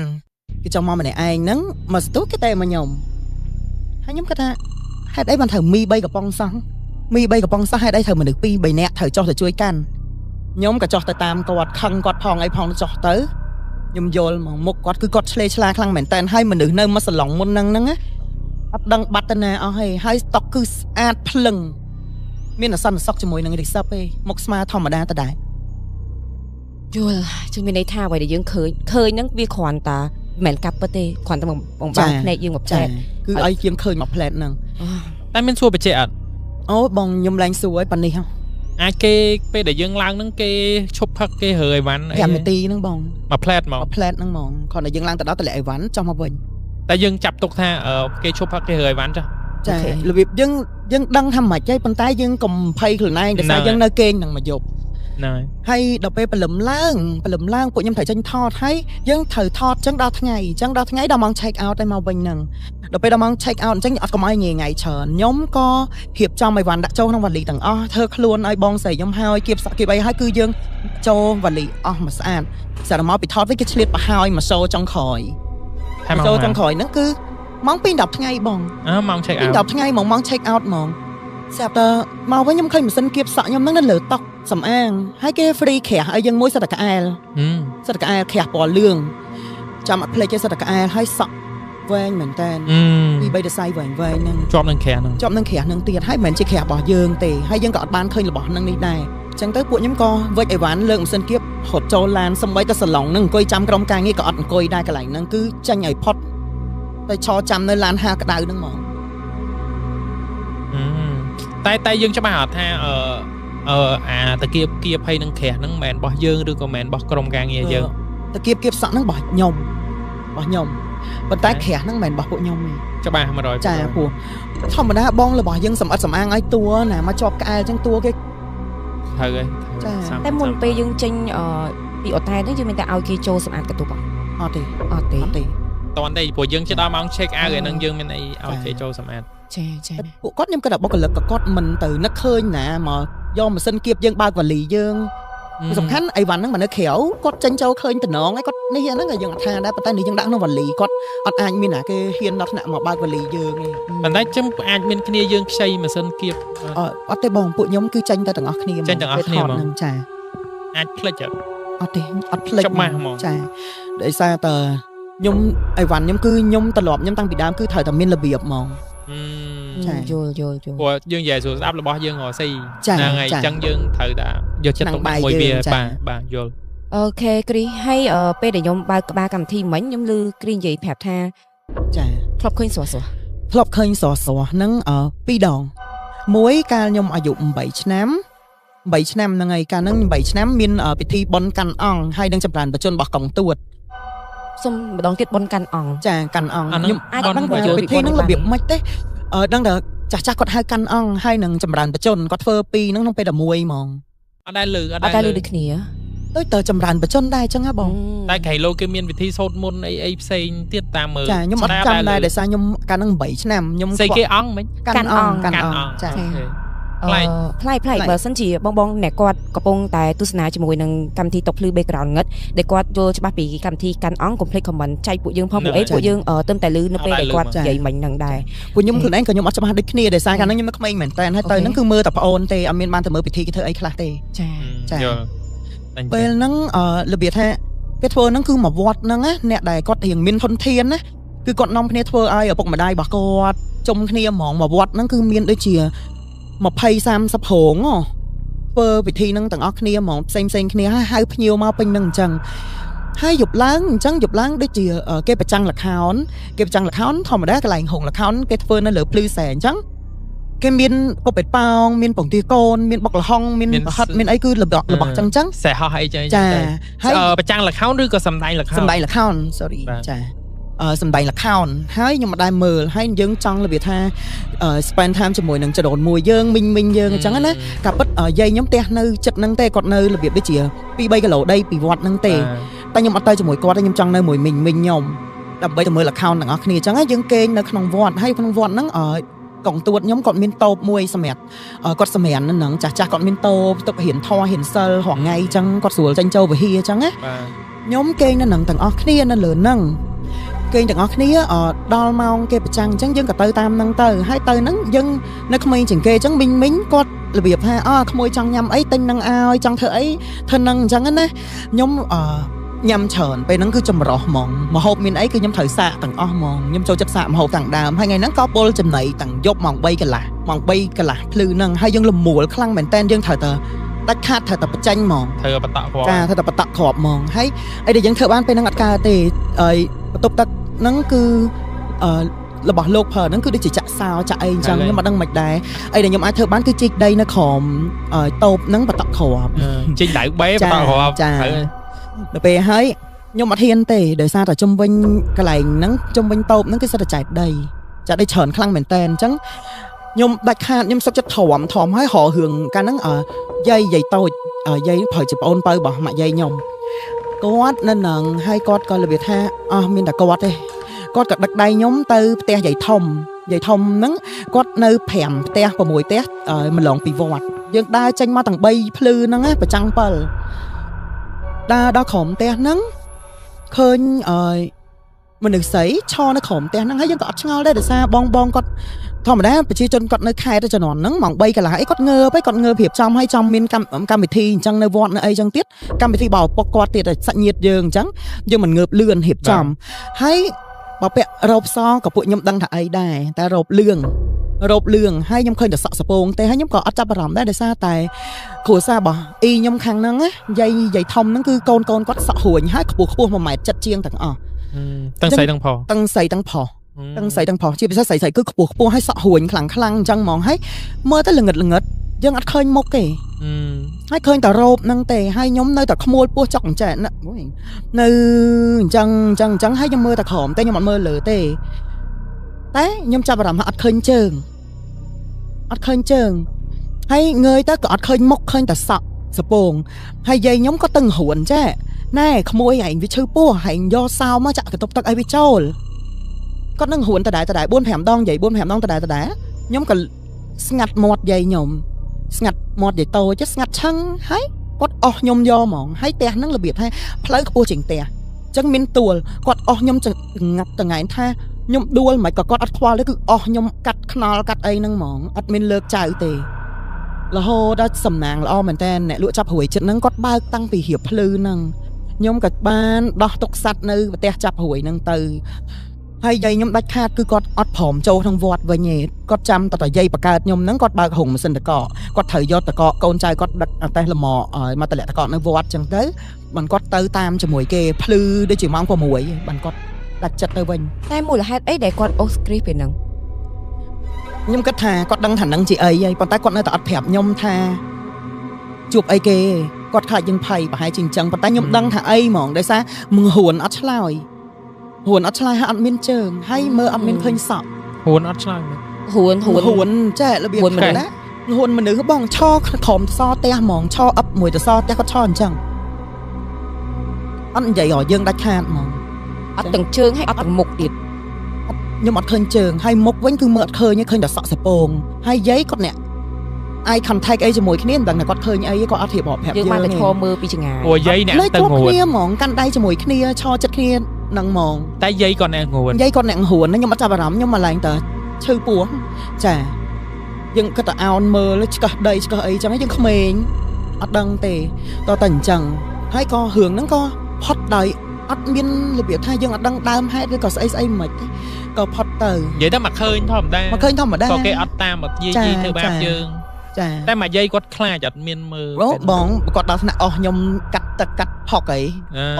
គេចង់មកម្នាក់ឯងហ្នឹងមកស្ទុះគេតែមកខ្ញុំហើយខ្ញុំគាត់ថាហេតុអីបានត្រូវមី3កំប៉ុងសោះមី3កំប៉ុងសោះហេតុអីត្រូវមនុស្ស2 3នាក់ត្រូវចុះទៅជួយកាន់ខ្ញុំក៏ចុះទៅតាមគាត់ខឹងគាត់ផងអីផងចុះទៅខ្ញុំយល់មកមុខគាត់គឺគាត់ឆ្លេឆ្លាខ្លាំងមែនតើហើយមនុស្សនៅមកសាឡុងមុនហ្នឹងហ្នឹងណាអត់ដឹងបាត់ទៅណាអស់ហីហើយស្តុកគឺស្អាតភ្លឹងមានអសន្តិសុខជាមួយនឹង reserve ទេមុខស្មាធម្មតាតដែរយល់ជឿមានន័យថាអ្វីដែលយើងឃើញហ្នឹងវាគ្រាន់តែមិនមែនកាប់ពិតទេគ្រាន់តែបំបាំងភ្នែកយើងមួយផ្លែតគឺឲ្យយើងឃើញមួយផ្លែតហ្នឹងតែមានសួរបច្ចេកអត់អូបងខ្ញុំឡើងសួរឲ្យប៉ានេះហ៎អាចគេពេលដែលយើងឡើងហ្នឹងគេឈប់ផឹកគេរើអីវ៉ាន់អី5នាទីហ្នឹងបងមួយផ្លែតហ្មងមួយផ្លែតហ្នឹងហ្មងគ្រាន់តែយើងឡើងទៅដល់តម្លាក់អីវ៉ាន់ចុះមកវិញតែយើងចាប់ទុកថាគេឈប់ផឹកគេរើអីវ៉ាន់ចាចារបៀបយើងដឹងថាមិនហីប៉ុន្តែយើងកុំភ័យខ្លួនឯងដោយសារយើងនៅគេងហ្នឹងមកយប់ហ្នឹងហើយដល់ពេលព្រលឹមឡើងពួកខ្ញុំត្រូវចេញថតហើយយើងត្រូវថតចឹងដល់ថ្ងៃចឹងដល់ថ្ងៃដល់ម៉ោង check out ទៅមកវិញហ្នឹងដល់ពេលដល់ម៉ោង check out អញ្ចឹងអត់កុំឲ្យញ៉ៃថ្ងៃច្រើនខ្ញុំក៏រៀបចំអីវ៉ាន់ដាក់ចូលក្នុងវ៉ាលីទាំងអស់ធ្វើខ្លួនឲ្យបងស្រីខ្ញុំហើយគៀបសក់គៀបអីហើយគឺយើងចូលវ៉ាលីអស់មកស្អាតសារមកពីថតវិញគេឆ្លៀតប្រហើយមកសូចុងក្រោយចូលចុងក្រោយហ្នឹងគឺម៉ោង2:10ថ្ងៃបងអើម៉ោង check out 2:10ថ្ងៃហ្មងម៉ោង check out ហ្មង ស្រាប់តែមកវិញខ្ញុំឃើញម៉ាស៊ីនគៀបសក់ខ្ញុំហ្នឹងនៅលើតុសំអាងហើយគេ free ក្រាស់ឲ្យយើងមួយសិតតែក្អែលសិតតែក្អែលក្រាស់ពណ៌លឿងចាំអត់ភ្លេចទេសិតតែក្អែលហើយសក់វែងមែនតើពី3ដសៃវែងវែងហ្នឹងជាប់នឹងក្រាស់ហ្នឹងជាប់នឹងក្រាស់ហ្នឹងទៀតហើយមិនមែនជាក្រាស់របស់យើងទេហើយយើងក៏អត់បានឃើញរបស់ហ្នឹងនេះដែរចឹងទៅពួកខ្ញុំក៏វិចអីវ៉ាន់លើកម៉ាស៊ីនគៀបរត់ចូលឡានសំបីតែសាឡុងហ្នឹងអង្គុយចាំក្រុមការងារក៏អត់អង្គុយដែរកន្លែងហ្នឹងគឺចាញ់ឲ្យផុតទៅឈរចាំនៅឡានហាក្តៅហ្នឹងហ្មងតែយើងច្បាស់អត់ថាអាតាគៀបគៀបហើយនឹងក្រាស់ហ្នឹងមិនមែនរបស់យើងឬក៏មិនមែនរបស់ក្រុមការងារយើងតាគៀបគៀបសក់ហ្នឹងរបស់ខ្ញុំប៉ុន្តែក្រាស់ហ្នឹងមិនមែនរបស់ពួកខ្ញុំទេច្បាស់100%ចាព្រោះធម្មតាបងរបស់យើងសម្អិតសម្អាងឲ្យតួណាមកជាប់ក្អែលចឹងតួគេត្រូវហើយតែមុនពេលយើងចេញពីអូតែលហ្នឹងយើងមានតែឲ្យគេចូលសម្អាតកន្ទប់អត់ទេអត់ទេតន់ទេព្រោះយើងជិតដល់ម៉ោង check out ឯហ្នឹងយើងមានអីឲ្យគេចូលសម្អាតចាចាពួកគាត់ខ្ញុំគិតថាបុគ្គលិកក៏គាត់មិនទៅនឹកឃើញណាមកយកម៉ាស៊ីនគៀបយើងបើកវ៉ាលីយើងសំខាន់អីវ៉ាន់ហ្នឹងមកនៅក្រៅគាត់ចេញចូលឃើញតំណងឯគាត់នេះហ្នឹងក៏យើងអត់ថាដែរប៉ុន្តែនេះយើងដាក់ក្នុងវ៉ាលីគាត់អត់អាចមានណាគេហ៊ានដល់ថ្នាក់មកបើកវ៉ាលីយើងទេប៉ុន្តែចឹងអាចមានគ្នាយើងខ្ចីម៉ាស៊ីនគៀបអត់ទេបងពួកខ្ញុំគឺចេញតែទាំងអស់គ្នាចេញទាំងអស់គ្នាហ្នឹងចាអាចភ្លេចអត់ទេអត់ភ្លេចច្បាស់ហ្មងចាដោយសារតែខ្ញុំអីវ៉ាន់ខ្ញុំគឺខ្ញុំត្រឡប់ខ្ញុំតាំងពីដើមគឺត្រូវតែមានរបៀបហ្មងចាយល់យល់យល់ព្រោះយើងនិយាយស្រួលស្ដាប់របស់យើងរកស៊ីហ្នឹងហើយអញ្ចឹងយើងត្រូវតែយកចិត្តទុកដាក់មួយវាបាទបាទយល់អូខេគ្រីហើយពេលដែលខ្ញុំបើកក្បាលកម្មវិធីមិញខ្ញុំឮគ្រីនិយាយប្រាប់ថាចាធ្លាប់ឃើញស្រស់ស្រស់ធ្លាប់ឃើញស្រស់ស្រស់ហ្នឹងពីរដងមួយកាលខ្ញុំអាយុ8ឆ្នាំ8ឆ្នាំហ្នឹងហើយកាលហ្នឹង8ឆ្នាំមានពិធីបុណ្យកាន់អង្គហើយនឹងចម្រើនបជនរបស់កងទួតសុំម្ដងទៀតបុណ្យកាន់អង្គចាកាន់អង្គខ្ញុំអាចដឹងថាពិធីហ្នឹងរបៀបម៉េចទេដឹងតែចាស់ចាស់គាត់ហៅកាន់អង្គហើយនឹងចម្រើនបជនគាត់ធ្វើពីរហ្នឹងក្នុងពេលតែមួយហ្មងអត់ដែលលឺអត់ដែលលឺដូចគ្នាដូចតើចម្រើនបជនដែរអញ្ចឹងហ៎បងតែក្រៃលោគេមានវិធីសូត្រមន្តអីអីផ្សេងទៀតតាមមើលចាខ្ញុំអត់ចាំដែរដោយសារខ្ញុំកាលហ្នឹង8ឆ្នាំខ្ញុំស្អីគេអង្គមិញកាន់អង្គកាន់អង្គចាប្លែកប្លែកបើសិនជាបងបងអ្នកគាត់កំពុងតែទស្សនាជាមួយនឹងកម្មវិធីតុកភ្លឺ background ងឹតដែលគាត់យល់ច្បាស់ពីកម្មវិធីកាន់អង្គកុំភ្លេច comment ចែកពួកយើងផងពួកអីពួកយើងទើបតែលឺនៅពេលដែលគាត់និយាយមិញហ្នឹងដែរពួកខ្ញុំខ្លួនឯងក៏ខ្ញុំអត់ច្បាស់ដូចគ្នាដោយសារកាលហ្នឹងខ្ញុំនៅក្មេងមែនតើហើយទៅហ្នឹងគឺមើលតែប្អូនទេអត់មានបានទៅមើលពិធីគេធ្វើអីខ្លះទេចាចាពេលហ្នឹងរបៀបថាគេធ្វើហ្នឹងគឺមកវត្តហ្នឹងណាអ្នកដែលគាត់រៀងមានធនធានណាគឺគាត់នាំគ្នាធ្វើឲ្យឪពុកម្ដាយរបស់គាត់ជុំគ្នាហ្មងមកវត្តហ្នឹងគឺមានដូចជា20 30រោងធ្វើពិធីហ្នឹងទាំងអស់គ្នាហ្មងផ្សេងផ្សេងគ្នាហើយហៅភ្ញៀវមកពេញហ្នឹងអញ្ចឹងហើយយប់ឡើងអញ្ចឹងយប់ឡើងដូចជាគេប្រចាំងល្ខោនគេប្រចាំងល្ខោនធម្មតាកន្លែងរោងល្ខោនគេធ្វើនៅលើភ្លឺសែអញ្ចឹងគេមានពពែតប៉ោងមានពងទាកូនមានបុកល្ហុងមានប្រហិតមានអីគឺរបស់របស់ចឹងចឹងសេះហោះអីចឹងចាហើយប្រចាំងល្ខោនឬក៏សំដែងល្ខោនសំដែងល្ខោន sorry ចាសំដែងល្ខោនហើយខ្ញុំមិនដែលមើលហើយយើងចង់របៀបថា spend time ជាមួយនឹងចដូនមួយយើងមីងមីងយើងអញ្ចឹងណាកាពិតយាយខ្ញុំផ្ទះនៅចិត្តហ្នឹងទេគាត់នៅរបៀបដូចជា2 3គីឡូដីពីវត្តហ្នឹងទេតែខ្ញុំអត់ទៅជាមួយគាត់ទេខ្ញុំចង់នៅមួយមីងមីងខ្ញុំដើម្បីទៅមើលល្ខោនទាំងអស់គ្នាអញ្ចឹងយើងគេងនៅក្នុងវត្តហើយក្នុងវត្តហ្នឹងកងទួតខ្ញុំគាត់មានតូបមួយសម្រាប់គាត់សម្រានហ្នឹងចាស់ចាស់គាត់មានតូបទុករៀនធម៌រៀនសិលរាល់ថ្ងៃអញ្ចឹងគាត់ស្រួលចេញចូលវិហារអញ្ចឹងណាខ្ញុំគេងនៅហ្នឹងទាំងអស់គ្នានៅលើហ្នឹងគេងទាំងអស់គ្នាដល់ម៉ោងគេប្រចាំងអញ្ចឹងយើងក៏ទៅតាមហ្នឹងទៅហើយទៅហ្នឹងយើងនៅក្មេងជាងគេអញ្ចឹងមីងមីងគាត់របៀបថាអក្មួយចង់ញ៉ាំអីទិញហ្នឹងឲ្យចង់ធ្វើអីធ្វើហ្នឹងអញ្ចឹងណាខ្ញុំញ៉ាំច្រើនពេលហ្នឹងគឺចម្រោះហ្មងម្ហូបមានអីគឺខ្ញុំត្រូវសាកទាំងអស់ហ្មងខ្ញុំចូលចិត្តសាកម្ហូបតាំងដើមហើយថ្ងៃហ្នឹងក៏ពុលចំណីតាំងយប់ម៉ោង3កន្លះម៉ោង3កន្លះភ្លឺហ្នឹងហើយយើងលមួលខ្លាំងមែនតើយើងត្រូវតែដាច់ខាតត្រូវតែបញ្ចេញហ្មងត្រូវបតក់គ្រាប់ចាត្រូវតែបតក់គ្រាប់ហ្មងហើយអីដែលយើងធ្វើបានពេលហ្នឹងអត់កើតទេហើយបន្ទប់ទឹកហ្នឹងគឺរបស់លោកប្រើហ្នឹងគឺដូចជាចាក់សោចាក់អីអញ្ចឹងខ្ញុំអត់ដឹងមិនដែរអីដែលខ្ញុំអាចធ្វើបានគឺជីកដីនៅក្រោមតូបហ្នឹងបតក់គ្រាប់ជីកដៅបេបតក់គ្រាប់ចាដល់ពេលហើយខ្ញុំអត់ហ៊ានទេដោយសារតែជុំវិញកន្លែងហ្នឹងជុំវិញតូបហ្នឹងគឺសិតតែចែកដីចាក់ដីច្រើនខ្លាំងមែនតើអញ្ចឹងខ្ញុំដាច់ខាតខ្ញុំសុខចិត្តធំធំហើយរករឿងកាលហ្នឹងយាយយាយតូចយាយប្រើជាប្អូនបើរបស់ម៉ាក់យាយខ្ញុំគាត់នៅនឹងហើយគាត់ក៏របៀបថាអស់មានតែគាត់ទេគាត់ក៏ដឹកដៃខ្ញុំទៅផ្ទះយាយធំយាយធំហ្នឹងគាត់នៅ5ផ្ទះ6ផ្ទះម្លងពីវត្តយើងដើរចេញមកទាំង3ភ្លឺហ្នឹងណាប្រចាំង7ដើរដល់ក្រោមផ្ទះហ្នឹងឃើញមនុស្សស្រីឈរនៅក្រោមផ្ទះហ្នឹងហើយយើងក៏អត់ឆ្ងល់ដែរដោយសារបងបងគាត់ ធម្មតាប្រជាជនគាត់នៅខេត្តជំនាន់ហ្នឹងម៉ោង3កន្លះអីគាត់ងើបហើយគាត់ងើបរៀបចំឲ្យចំមានកម្មវិធីអញ្ចឹងនៅវត្តនៅអីចឹងទៀតកម្មវិធីបោពុកគាត់ទៀតសាច់ញាតិយើងអញ្ចឹងយើងមិនងើបលឿនរៀបចំហើយបើពាក់រ៉ូបសក៏ពួកខ្ញុំដឹងថាអីដែរតែរ៉ូបលឿងហើយខ្ញុំឃើញតែសក់សពងទេហើយខ្ញុំក៏អត់ចាប់អារម្មណ៍ដែរដោយសារតែគ្រួសាររបស់អ៊ីខ្ញុំខាងហ្នឹងណាយាយធំហ្នឹងគឺកូនគាត់សក់រួញហើយខ្ពស់1ម៉ែត្រ7ជាងទាំងអស់ទាំងស្រីទាំងប្រុសទាំងស្រីទាំងប្រុសទាំងស្រីទាំងប្រុសជាពិសេសស្រីៗគឺខ្ពស់ហើយសក់រួញខ្លាំងអញ្ចឹងហ្មងហើយមើលទៅល្ងឹតយើងអត់ឃើញមុខទេហើយឃើញតែរ៉ូបហ្នឹងទេហើយខ្ញុំនៅតែក្មួលពោះចុកអញ្ចឹងនៅអញ្ចឹងហើយខ្ញុំមើលតែក្រោមទេខ្ញុំអត់មើលលើទេតែខ្ញុំចាប់អារម្មណ៍ថាអត់ឃើញជើងហើយងើយទៅក៏អត់ឃើញមុខឃើញតែសក់សពងហើយយាយខ្ញុំក៏តឹងរួនចេះណែក្មួយឯងវាឈឺពោះឯងយកសោមកចាក់កន្ទប់ទឹកឲ្យវាចូលគាត់នឹងរួនដដែល4 5ដងយាយ4 5ដងដដែលខ្ញុំក៏ស្ងាត់មាត់យាយខ្ញុំស្ងាត់មាត់យាយតូចស្ងាត់ឆឹងហើយគាត់អស់ខ្ញុំយកហ្មងហើយផ្ទះហ្នឹងរបៀបថាផ្លូវខ្ពស់ជាងផ្ទះអញ្ចឹងមានទួលគាត់អស់ខ្ញុំងាប់តងៃថាខ្ញុំដួលមិនក៏គាត់អត់ខ្វល់ទេគឺអស់ខ្ញុំកាត់ខ្នល់កាត់អីហ្នឹងហ្មងអត់មានលើកចៅទេរហូតដល់សំណាងល្អមែនតើអ្នកលក់ចាប់រួយចិត្តហ្នឹងគាត់បើកតាំងពីរៀបភ្លឺហ្នឹងខ្ញុំក៏បានដោះទុកសัตว์នៅប្រទេសចាប់រួយហ្នឹងទៅហើយយាយខ្ញុំដាច់ខាតគឺគាត់អត់ព្រមចូលក្នុងវត្តវិញទេគាត់ចាំតែយាយបកើតខ្ញុំហ្នឹងគាត់បើកហុងម៉ាស៊ីនតកគាត់ត្រូវយកតកកូនចៅគាត់ដឹកអតេះលមមកតម្លាក់តកនៅវត្តចឹងទៅបានគាត់ទៅតាមជាមួយគេភ្លឺដូចជាម៉ោង6បានគាត់ដាច់ចិត្តទៅវិញតែមូលហេតុអីដែលគាត់អូសគ្រីសពេលហ្នឹងខ្ញុំគិតថាគាត់ដឹងថានឹងជាអីហើយប៉ុន្តែគាត់នៅតែអត់ប្រាប់ខ្ញុំថាជួបអីគេគាត់ខ្លាចយើងភ័យប្រហែលជាអញ្ចឹងប៉ុន្តែខ្ញុំដឹងថាអីហ្មងដោយសារមងរួនអត់ឆ្លើយហើយអត់មានជើងហើយមើលអត់មានឃើញសក់រួនអត់ឆ្លើយរួនចេះរបៀបណារួនមនុស្សបងឆក្រោមសផ្ទះហ្មងឆអឹបមួយទៅសផ្ទះគាត់ឆអញ្ចឹងអត់និយាយឲ្យយើងដាច់ខាតហ្មងអត់ទាំងជើងហើយអត់ទាំងមុខទៀតខ្ញុំអត់ឃើញជើងហើយមុខវិញគឺមើលអត់ឃើញឃើញតែសក់សពងហើយយាយគាត់អ្នក eye contact អីជាមួយគ្នាមិនដឹងថាគាត់ឃើញអីគាត់អត់រៀបរាប់ប្រាប់យើងបានតែឈរមើលពីចងាយអូយាយអ្នកទៅងួនគ្នាហ្មងកាន់ដៃជាមួយគ្នាឈរចិត្តគ្នានឹងហ្មងតែយាយគាត់អ្នកងួនយាយគាត់អ្នកងួនខ្ញុំអត់ចាប់អារម្មណ៍ខ្ញុំមកឡើងតើឈឺពោះចាយើងគាត់តែអោនមើលឆ្កឹះដីឆ្កឹះអីចឹងយើងក្មេងអត់ដឹងទេតតែអញ្ចឹងហើយក៏រឿងហ្នឹងក៏ផុតដោយអត់មានរបៀបថាយើងអត់ដឹងដើមហេតុឬក៏ស្អីមិនទេក៏ផុតទៅនិយាយទៅមកឃើញធម្មតាក៏គេអត់តាមមកយាយធ្វើបាបយើងចាតែមកយាយគាត់ខ្លាចអត់មានមើលបងគាត់ដល់ថ្នាក់អស់ខ្ញុំកាត់ទឹកកាត់ផុកអី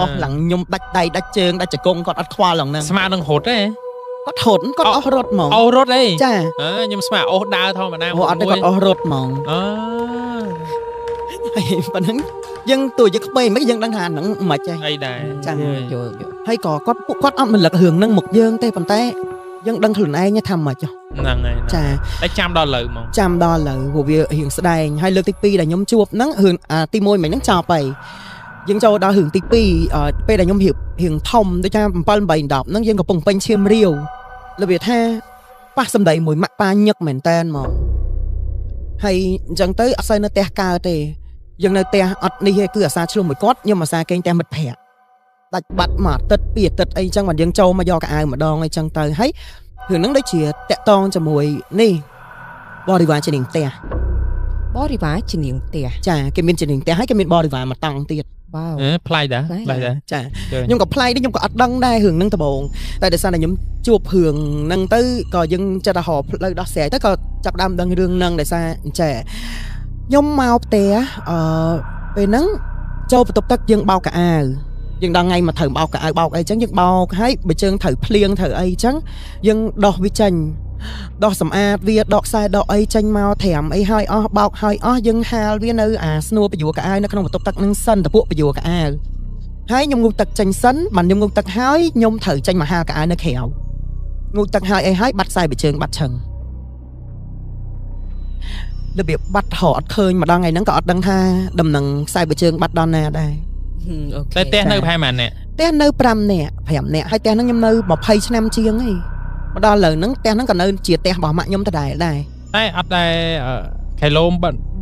អស់ឡើងខ្ញុំដាច់ដៃដាច់ជើងដាច់ជង្គង់គាត់អត់ខ្វល់ឡើងហ្នឹងស្មើនឹងរត់ទេគាត់រត់គាត់អស់រត់ហ្មងអស់រត់អីចាខ្ញុំស្មើអស់ដើរធម្មតាអត់ទេគាត់អស់រត់ហ្មងអឺហើយប៉ុណ្ណឹងយើងទួយើងក្មេងមិនយើងដឹងថាហ្នឹងមិនចេះអីដែរចាយល់ហើយក៏គាត់ពួកគាត់អត់មលឹករឿងហ្នឹងមកយើងទេប៉ុន្តែយើងដឹងខ្លួនឯងថាមិនហ្នឹងហើយចាតែចាំដល់ឥឡូវហ្មងចាំដល់ឥឡូវព្រោះវារឿងស្ដែងហើយលើកទី2ដែលខ្ញុំជួបហ្នឹងរឿងទី1មិញហ្នឹងចប់ហើយយើងចូលដល់រឿងទី2ពេលដែលខ្ញុំរៀបរឿងធំដូចថា7 8 10ហ្នឹងយើងកំពុងពេញឈាមរាវរបៀបថាប៉ះសម្ដីមួយម៉ាក់ប៉ាញឹកមែនតែនហ្មងហើយអញ្ចឹងទៅអត់សូវនៅផ្ទះកើតទេយើងនៅផ្ទះអត់នេះទេគឺអាសាឆ្លុះមួយគាត់ខ្ញុំអាសាកេងផ្ទះមិត្តភ័ក្តិដាច់បាត់មួយអាទិត្យពីរអាទិត្យអីចឹងបានយើងចូលមកយកកៅអៅម្ដងអីចឹងទៅហើយរឿងហ្នឹងដូចជាតាក់តងជាមួយនេះបរិវារជានាងផ្ទះបរិវារជានាងផ្ទះចាគេមានជានាងផ្ទះហើយគេមានបរិវារមួយតង់ទៀតវ៉ាវប្លែកដែរចាខ្ញុំក៏ប្លែកដែរខ្ញុំក៏អត់ដឹងដែររឿងហ្នឹងដំបូងតែដោយសារតែខ្ញុំជួបរឿងហ្នឹងទៅក៏យើងចិត្តតែរកផ្លូវដោះស្រាយទៅក៏ចាប់ដើមដឹងរឿងហ្នឹងដោយសារអញ្ចេះខ្ញុំមកផ្ទះពេលហ្នឹងចូលបន្ទប់ទឹកយើងបោកកៅអៅយើងដល់ថ្ងៃមកត្រូវបោកកៅអៅបោកអីចឹងយើងបោកហើយបើជើងត្រូវភ្លៀងត្រូវអីចឹងយើងដោះវាចេញដោះសម្អាតវាដកខ្សែដកអីចេញមកត្រាំអីហើយអស់បោកហើយអស់យើងហាលវានៅអាស្នួរពយួរកៅអៅនៅក្នុងបន្ទប់ទឹកនឹងសិនតពួកពយួរកៅអៅហើយខ្ញុំងូតទឹកចេញសិនបានខ្ញុំងូតទឹកហើយខ្ញុំត្រូវចេញមកហាលកៅអៅនៅក្រៅងូតទឹកហើយអីហើយបាត់ខ្សែបជើងបាត់ឆឹងរបៀបបាត់ហៅអត់ឃើញម្ដងថ្ងៃហ្នឹងក៏អត់ដឹងថាដំណឹងខ្សែបជើងបាត់ដល់ណាដែរតែផ្ទះនៅប្រហែលម៉ានអ្នកផ្ទះនៅ5នាក់5នាក់ហើយផ្ទះហ្នឹងខ្ញុំនៅ20ឆ្នាំជាងហីមកដល់ឥឡូវហ្នឹងផ្ទះហ្នឹងក៏នៅជាផ្ទះរបស់ម៉ាក់ខ្ញុំដដែលដែរតែអត់ដែរខៃឡូម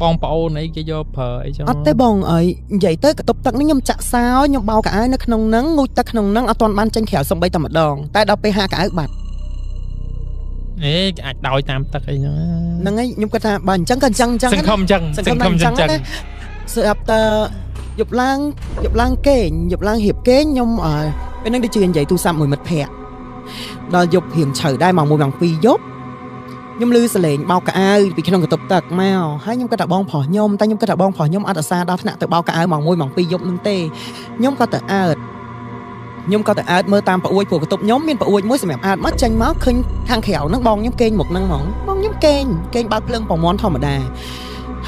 បងប្អូនអីគេយកប្រើអីចឹងអត់ទេបងអើយនិយាយទៅកន្ទប់ទឹកនេះខ្ញុំចាក់សោខ្ញុំបោកកៅអៅនៅក្នុងហ្នឹងងូតទឹកក្នុងហ្នឹងអត់ទាន់បានចេញក្រៅសំបីតែម្ដងតែដល់ពេលហាកៅអៅបាត់ អេអាចដោយតាមទឹកអីហ្នឹងហ្នឹងហើយខ្ញុំគាត់ថាបើអញ្ចឹងក៏អញ្ចឹងអញ្ចឹងសង្ឃឹមអញ្ចឹងសង្ឃឹមអញ្ចឹងស្រាប់តែយប់ឡើងយប់ឡើងគេងយប់ឡើងរៀបគេងខ្ញុំពេលហ្នឹងដូចជានិយាយទូរស័ព្ទមួយមិត្តភ័ក្តិដល់យប់រៀងឆៅដែរម៉ោង1ម៉ោង2យប់ខ្ញុំឮសលេងបោកកៅអៅពីក្នុងបន្ទប់ទឹកមកហើយខ្ញុំគិតថាបងប្រុសខ្ញុំតែខ្ញុំគិតថាបងប្រុសខ្ញុំអត់អាសាដល់ថ្នាក់ទៅបោកកៅអៅម៉ោង1ម៉ោង2យប់នឹងទេខ្ញុំក៏ទៅអើតខ្ញុំក៏ទៅអើតមើលតាមប្អួយព្រោះបន្ទប់ខ្ញុំមានប្អួយមួយសម្រាប់អើតមកចេញមកឃើញខាងក្រៅហ្នឹងបងខ្ញុំគេងមុខហ្នឹងហ្មងបងខ្ញុំគេងគេងបើកភ្លើងប្រមាណធម្មតា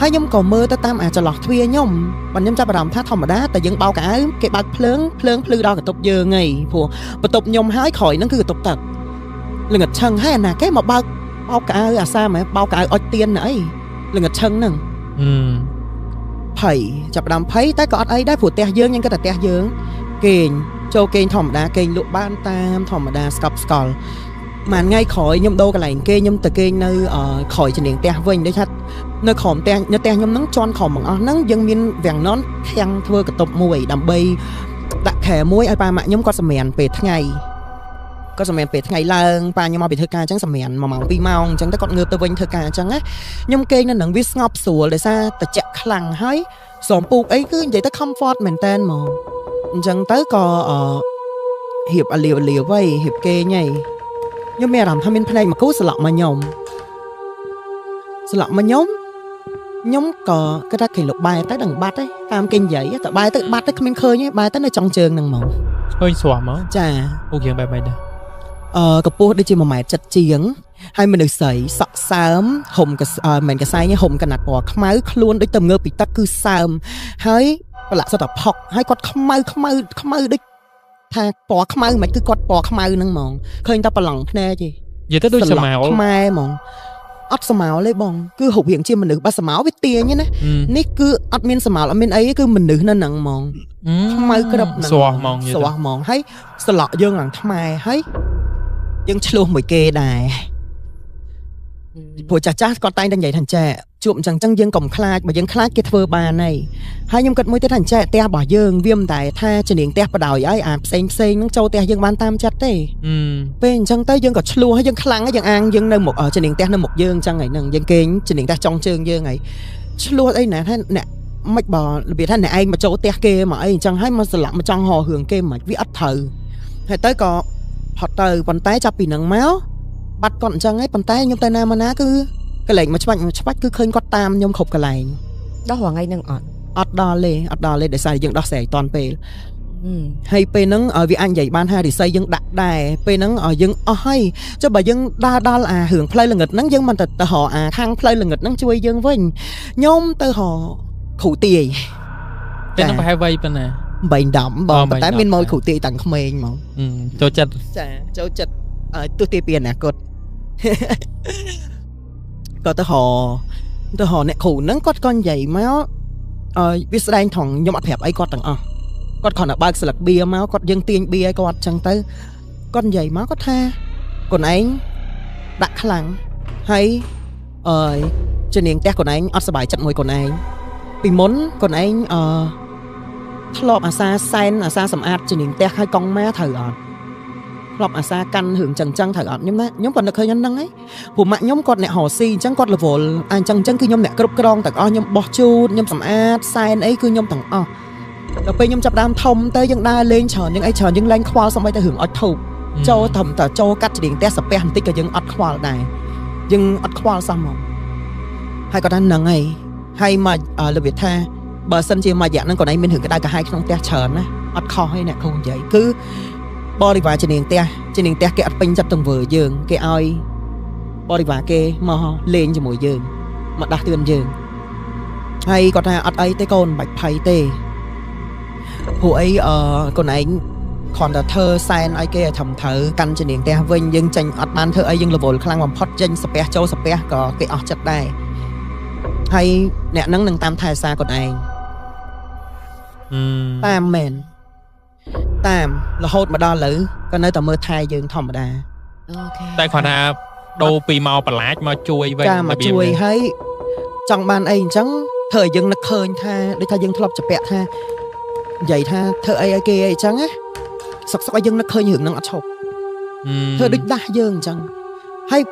ហើយខ្ញុំក៏មើលទៅតាមអាចន្លោះទ្វារខ្ញុំបាទខ្ញុំចាប់អារម្មណ៍ថាធម្មតាតែយើងបោកកៅអៅគេបើកភ្លើងភ្លើងភ្លឺដល់បន្ទប់យើងហីព្រោះបន្ទប់ខ្ញុំហើយក្រោយហ្នឹងគឺបន្ទប់ទឹកល្ងិតឆឹងហើយអាណាគេមកបើកបោកកៅអៅអាសាមែនបោកកៅអៅអុចទៀនអីល្ងិតឆឹងហ្នឹងភ័យចាប់ដើមភ័យតែក៏អត់អីដែរព្រោះផ្ទះយើងខ្ញុំគិតថាផ្ទះយើងគេងចូលគេងធម្មតាគេងលក់បានតាមធម្មតាស្កប់ស្កល់មួយថ្ងៃក្រោយខ្ញុំដូរកន្លែងគេខ្ញុំទៅគេងនៅក្រោយជំនាញផ្ទះវិញដូចថានៅក្រោមផ្ទះនៅផ្ទះខ្ញុំហ្នឹងជន់ក្រោមទាំងអស់ហ្នឹងយើងមានវាំងននខាំងធ្វើកន្ទប់មួយដើម្បីដាក់ខែមួយឲ្យប៉ាម៉ាក់ខ្ញុំគាត់សម្រានពេលថ្ងៃគាត់សម្រានពេលថ្ងៃឡើងប៉ាខ្ញុំមកពីធ្វើការអញ្ចឹងសម្រាន1ម៉ោង2ម៉ោងអញ្ចឹងទៅគាត់ងើបទៅវិញធ្វើការអញ្ចឹងណាខ្ញុំគេងនៅនឹងវាស្ងប់ស្រួលដោយសារត្រជាក់ខ្លាំងហើយស្រោមពូកអីគឺនិយាយទៅ comfort មែនតើហ្មងអញ្ចឹងទៅក៏រៀបអាលាវលាវហីរៀបគេងហីខ្ញុំមានអារម្មណ៍ថាមានភ្នែកមកគូស្លក់មកខ្ញុំស្លក់មកខ្ញុំខ្ញុំក៏គិតថាគេលោកបែរទៅដឹងបាត់ទេតាមគេនិយាយតែបែរទៅបាត់ទៅគ្មានឃើញទេបែរទៅនៅចុងជើងហ្នឹងហ្មងឃើញស្រស់ហ្មងចាពូកយើងបែបម៉េចដែរកម្ពស់ដូចជា1.7ម៉ែត្រជាងហើយមនុស្សស្រីសក់សើមហុំកមិនកសែងហុំកណាត់ពណ៌ខ្មៅខ្លួនដូចទៅងើបពីទឹកគឺសើមហើយប្រឡាក់សុទ្ធតែផុកហើយគាត់ខ្មៅខ្មៅខ្មៅដូចថាពណ៌ខ្មៅមិនគឺគាត់ពណ៌ខ្មៅហ្នឹងហ្មងឃើញតែប្រឡងភ្នែកទេនិយាយទៅដូចសមោលខ្មែរហ្មងអត់សមោលទេបងគឺរូបរាងជាមនុស្សបើសមោលវាទាញណានេះគឺអត់មានសមោលអត់មានអីគឺមនុស្សនៅហ្នឹងហ្មងខ្មៅក្រឹបហ្នឹងស្រស់ហ្មងស្រស់ហ្មងហើយស្លក់យើងឡើងខ្មែរហើយយើងឆ្លោះមួយគេដែរព្រោះចាស់ចាស់គាត់តែងតែនិយាយថាចែជួបអញ្ចឹងចឹងយើងកុំខ្លាចបើយើងខ្លាចគេធ្វើបានហើយហើយខ្ញុំគិតមួយទៀតថាចែផ្ទះរបស់យើងវាមិនតែថាជំនាញផ្ទះបដ ாய் ហើយអាផ្សេងផ្សេងហ្នឹងចូលផ្ទះយើងបានតាមចិត្តទេពេលអញ្ចឹងទៅយើងក៏ឆ្លោះហើយយើងខ្លាំងហើយយើងអាងយើងនៅមុខជំនាញផ្ទះនៅមុខយើងអញ្ចឹងហើយហ្នឹងយើងគេងជំនាញផ្ទះចុងជើងយើងហើយឆ្លោះអីណាថាអ្នកមិនបើរបៀបថាអ្នកឯងមកចូលផ្ទះគេមកអីអញ្ចឹងហើយមកស្លាប់មកចង់ហោរឿងគេមិនវាអត់ត្រូវហើយទៅក៏ផុតទៅប៉ុន្តែចាប់ពីហ្នឹងមកបាត់គាត់អញ្ចឹងហើយប៉ុន្តែខ្ញុំទៅណាមកណាគឺកលែងមកច្បាច់មកច្បាច់គឺឃើញគាត់តាមខ្ញុំគ្រប់កន្លែងដល់រាល់ថ្ងៃហ្នឹងអត់អត់ដល់ទេអត់ដល់ទេដោយសារយើងដោះស្រាយតាន់ពេលហើយពេលហ្នឹងវាអាចនិយាយបានថារិស័យយើងដាក់ដែរពេលហ្នឹងយើងអស់ហើយចុះបើយើងដើរដល់អារឿងផ្លូវល្ងិតហ្នឹងយើងមិនទៅរកអាខាងផ្លូវល្ងិតហ្នឹងជួយយើងវិញខ្ញុំទៅរកគ្រូទាយពេលហ្នឹងប្រហែលវ័យប៉ុណ្ណា8 10បងប៉ុន្តែមានម៉ួយគ្រូទាយតាំងក្មេងហ្មងចូលចិត្តចាចូលចិត្តទស្សទាយពីអនាគតក៏ទៅរកអ្នកគ្រូហ្នឹងគាត់ក៏និយាយមកវាស្ដែងថងខ្ញុំអត់ប្រាប់អីគាត់ទាំងអស់គាត់គ្រាន់តែបើកស្លឹកបៀមកគាត់យើងទាញបៀឲ្យគាត់ចឹងទៅគាត់និយាយមកគាត់ថាខ្លួនឯងដាក់ខ្លាំងហើយជំនាញផ្ទះខ្លួនឯងអត់សប្បាយចិត្តមួយខ្លួនឯងពីមុនខ្លួនឯងធ្លាប់អាសាសែនអាសាសម្អាតជំនាញផ្ទះហើយកង់ម៉ាត្រូវអត់ធ្លាប់អាសាកាន់រឿងចឹងចឹងត្រូវអត់ខ្ញុំណាខ្ញុំក៏នឹកឃើញហ្នឹងហើយព្រោះម៉ាក់ខ្ញុំគាត់អ្នករកស៊ីអញ្ចឹងគាត់រវល់អញ្ចឹងអញ្ចឹងគឺខ្ញុំអ្នកគ្រប់គ្រងទាំងអស់ខ្ញុំបោះជូតខ្ញុំសម្អាតសែនអីគឺខ្ញុំទាំងអស់ដល់ពេលខ្ញុំចាប់ដើមធំទៅយើងដើរលេងច្រើនយើងអីច្រើនយើងលែងខ្វល់សំបីតែរឿងអុចធូបចូលត្រឹមតែចូលកាត់ច្រៀងផ្ទះសាពះបន្តិចក៏យើងអត់ខ្វល់ដែរយើងអត់ខ្វល់សោះហ្មងហើយគាត់ថាហ្នឹងហើយហើយមករបៀបថាបើសិនជាមួយរយៈហ្នឹងគាត់ឯងមានរឿងក្តៅក្រហាយក្នុងផ្ទះច្រើនណាអត់ខុសទេអ្នកគ្រូនិយាយគឺបរិវារជំនាញផ្ទះជំនាញផ្ទះគេអត់ពេញចិត្តទង្វើយើងគេឲ្យបរិវារគេមកលេងជាមួយយើងមកដាស់តឿនយើងហើយគាត់ថាអត់អីទេកូនមិនបាច់ភ័យទេព្រោះអីកូនឯងគ្រាន់តែធ្វើសែនឲ្យគេឲ្យត្រឹមត្រូវកាន់ជំនាញផ្ទះវិញយើងចេញអត់បានធ្វើអីយើងរវល់ខ្លាំងបំផុតចេញសាពះចូលសាពះក៏គេអស់ចិត្តដែរហើយអ្នកហ្នឹងនឹងតាមថែសារកូនឯងតាមមែនតាមរហូតមកដល់ឥឡូវក៏នៅតែមើលថែយើងធម្មតាអូខេតែគ្រាន់ថាដូរពីមកបន្លាចមកជួយវិញមកជួយហើយចង់បានអីអញ្ចឹងធ្វើឲ្យយើងនឹកឃើញថាដូចថាយើងធ្លាប់ជពាក់ថានិយាយថាធ្វើអីឲ្យគេអីអញ្ចឹងណាសុកសុកឲ្យយើងនឹកឃើញរឿងហ្នឹងអត់ឈប់ធ្វើដូចដាស់យើងអញ្ចឹង ហើយ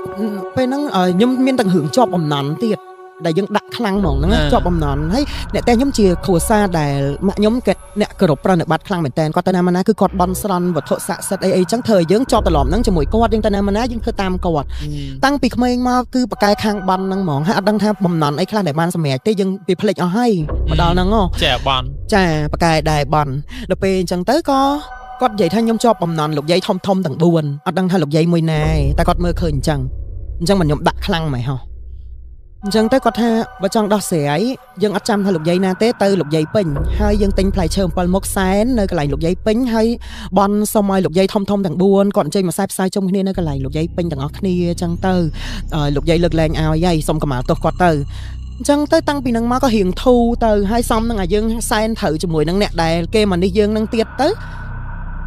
ពេលហ្នឹងខ្ញុំមានទាំងរឿងជាប់អំណន់ទៀតដែលយើងដាក់ខ្លាំងហ្មងហ្នឹងជាប់អំណន់ហើយអ្នកតែខ្ញុំជាគ្រួសារដែលម៉ាក់ខ្ញុំគេអ្នកគោរពប្រណិប័តខ្លាំងមែនតើគាត់ទៅណាមកណាគឺគាត់បន់ស្រន់វត្ថុស័ក្តិសិទ្ធិអីអីចឹងធ្វើឲ្យយើងជាប់ត្រឡប់ហ្នឹងជាមួយគាត់យើងទៅណាមកណាយើងធ្វើតាមគាត់តាំងពីក្មេងមកគឺបកកែខាងបន់ហ្នឹងហ្មងហើយអត់ដឹងថាបំណន់អីខ្លះដែលបានសម្រេចទេយើងពីភ្លេចអស់ហើយមកដល់ហ្នឹងហ៎ចាបន់ចាបកកែដែរបន់ដល់ពេលអញ្ចឹងទៅក៏គាត់និយាយថាខ្ញុំជាប់បំណន់លោកយាយធំធំទាំង4អត់ដឹងថាលោកយាយមួយណាតែគាត់មើលឃើញអញ្ចឹងអញ្ចឹងមិនខ្ញុំដាក់ខ្លាំងហ្មងហ៎អញ្ចឹងទៅគាត់ថាបើចង់ដោះស្រាយយើងអត់ចាំថាលោកយាយណាទេទៅលោកយាយពេញហើយយើងទិញផ្លែឈើ7មុខសែននៅកន្លែងលោកយាយពេញហើយបន់សុំឲ្យលោកយាយធំធំទាំង4គាត់អញ្ជើញមកខ្សែផ្សាយជុំគ្នានៅកន្លែងលោកយាយពេញទាំងអស់គ្នាអញ្ចឹងទៅលោកយាយលើកលែងឲ្យហើយសុំកម្មាទោសគាត់ទៅអញ្ចឹងទៅតាំងពីនឹងមកក៏រៀងធូរទៅហើយសំនឹងឲ្យយើងសែនត្រូវជាមួយនឹងអ្នកដែលគេមកនេះយើងនឹងទៀតទៅ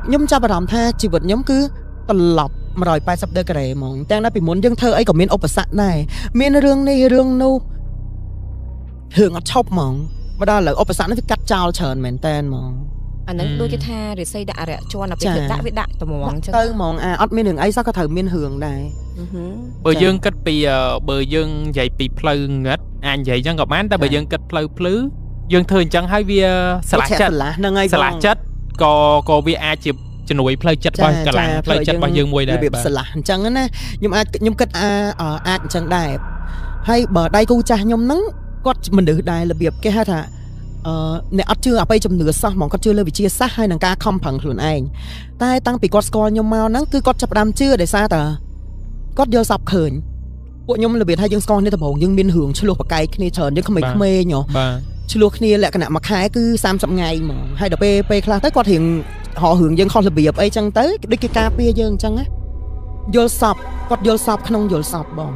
ខ្ញុំចាប់អារម្មណ៍ថាជីវិតខ្ញុំគឺត្រឡប់180ដឺក្រេហ្មងទាំងដែលពីមុនយើងធ្វើអីក៏មានឧបសគ្គដែរមានរឿងនេះរឿងនោះរឿងអត់ឈប់ហ្មងមកដល់ឥឡូវឧបសគ្គនេះវាកាត់ចោលច្រើនមែនតើហ្មងអាហ្នឹងដូចគេថារិស័យដាក់អរិយជនដល់ពេលដាក់វាដាក់ត្មងចឹងទៅហ្មងអាអត់មានរឿងអីសោះក៏ត្រូវមានរឿងដែរបើយើងគិតពីបើយើងនិយាយពីផ្លូវងឹតអាចនិយាយចឹងក៏បានតែបើយើងគិតផ្លូវភ្លឺយើងធ្វើអញ្ចឹងហើយវាស្រឡះចិត្តហ្នឹងហើយស្រឡះចិត្តក៏វាអាចជាជំនួយផ្លូវចិត្តរបស់កម្លាំងផ្លូវចិត្តរបស់យើងមួយដែររបៀបស្រឡះអញ្ចឹងណាខ្ញុំអាចខ្ញុំគិតអាចអញ្ចឹងដែរហើយបើដៃគូចាស់ខ្ញុំហ្នឹងគាត់មនុស្សដែររបៀបគេហៅថាអ្នកអត់ជឿអបិយជំនឿសោះហ្មងគាត់ជឿលើវិទ្យាសាស្ត្រហើយនឹងការខំប្រឹងខ្លួនឯងតែតាំងពីគាត់ស្គាល់ខ្ញុំមកហ្នឹងគឺគាត់ចាប់ផ្ដើមជឿដោយសារតែគាត់យល់សប្តិឃើញពួកខ្ញុំរបៀបថាយើងស្គាល់គ្នាដំបូងយើងមានរឿងឆ្លោះប្រកែកគ្នាច្រើនយើងក្មេងៗហ៎បាទឆ្លោះគ្នាលក្ខណៈមួយខែគឺ30ថ្ងៃហ្មងហើយដល់ពេលខ្លះទៅគាត់រៀងរករឿងយើងខុសរបៀបអីចឹងទៅដូចគេការពារយើងអញ្ចឹងណាយល់សពគាត់យល់សពក្នុងយល់សពបង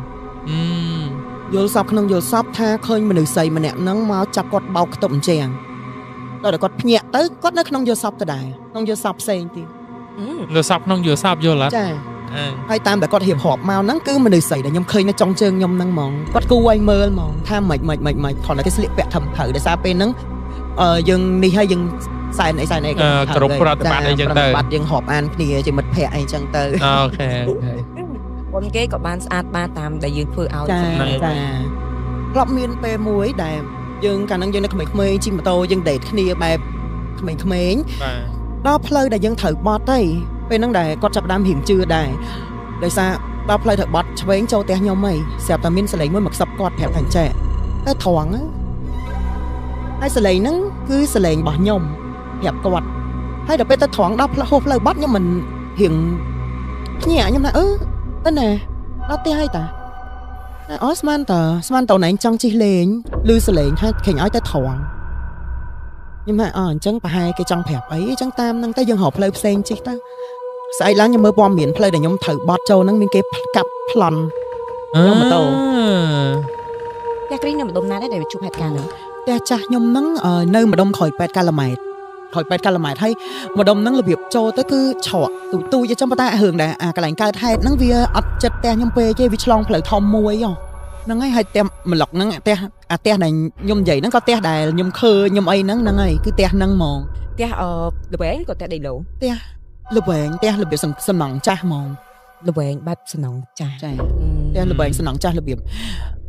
យល់សពក្នុងយល់សពថាឃើញមនុស្សស្រីម្នាក់ហ្នឹងមកចាប់គាត់បោកខ្ទប់អញ្ចឹងដល់តែគាត់ភ្ញាក់ទៅគាត់នៅក្នុងយល់សពទៅដែរក្នុងយល់សពផ្សេងទៀតយល់សពក្នុងយល់សពយល់អត់ចាហើយតាមតែគាត់រៀបរាប់មកហ្នឹងគឺមនុស្សស្រីដែលខ្ញុំឃើញនៅចុងជើងខ្ញុំហ្នឹងហ្មងគាត់គូឲ្យមើលហ្មងថាម៉េចម៉េចម៉េចម៉េចគ្រាន់តែគេស្លៀកពាក់ធំត្រូវដោយសារពេលហ្នឹងយើងនេះហើយយើងសែនអីសែនអីគ្រប់ប្រតិបត្តិអីចឹងទៅបាត់យើងរាប់អានគ្នាជាមិត្តភក្តិអីចឹងទៅអូខេបុណ្យគេក៏បានស្អាតបាតតាមដែលយើងធ្វើឲ្យហ្នឹងចាធ្លាប់មានពេលមួយដែលយើងកាលហ្នឹងយើងនៅក្មេងៗជិះម៉ូតូយើងដេតគ្នាបែបក្មេងៗបាទដល់ផ្លូវដែលយើងត្រូវបត់ទៅពេលហ្នឹងដែលគាត់ចាប់ផ្ដើមរៀងជឿដែរដោយសារដល់ផ្លូវត្រូវបត់ឆ្វេងចូលផ្ទះខ្ញុំហីស្រាប់តែមានសលេងមួយមកខ្សឹបគាត់ប្រាប់ថាចេះទៅត្រង់ហើយសលេងហ្នឹងគឺសលេងរបស់ខ្ញុំប្រាប់គាត់ហើយដល់ពេលទៅត្រង់ដល់ហួសផ្លូវបត់ខ្ញុំមិនរៀងភ្ញាក់ខ្ញុំថាទៅណាដល់ផ្ទះហើយតាអូស្មានតើណែចង់ជិះលេងឮសលេងថាខេងឲ្យទៅត្រង់ខ្ញុំថាអញ្ចឹងប្រហែលគេចង់ប្រាប់អីអញ្ចឹងតាមហ្នឹងទៅយើងរកផ្លូវផ្សេងជិះទៅស្អែកឡើងខ្ញុំមើលព័ត៌មានផ្លូវដែលខ្ញុំត្រូវបត់ចូលហ្នឹងមានគេកាប់ប្លន់យកម៉ូតូផ្ទះគ្រីងនៅម្ដុំណាដែរដែលជួបហេតុការណ៍ហ្នឹងផ្ទះចាស់ខ្ញុំហ្នឹងនៅម្ដុំក្រោយ8កាឡូម៉ែត្រក្រោយ8កាឡូម៉ែត្រហើយម្ដុំហ្នឹងរបៀបចូលទៅគឺច្រកទូទូអញ្ចឹងប៉ុន្តែរឿងដែលអាកន្លែងកើតហេតុហ្នឹងវាអត់ចិត្តផ្ទះខ្ញុំពេកទេវាឆ្លងផ្លូវធំមួយហ្នឹងហើយហើយផ្ទះម្លុកហ្នឹងផ្ទះអាផ្ទះដែលខ្ញុំនិយាយហ្នឹងក៏ផ្ទះដែលខ្ញុំឃើញខ្ញុំអីហ្នឹងហ្នឹងហើយគឺផ្ទះហ្នឹងហ្មងផ្ទះល្វែងក៏ផ្ទះដីឡូផ្ទះល្វែងផ្ទះរបៀបសំណង់ចាស់ហ្មងល្វែងបែបសំណង់ចាស់ចាផ្ទះល្វែងសំណង់ចាស់របៀប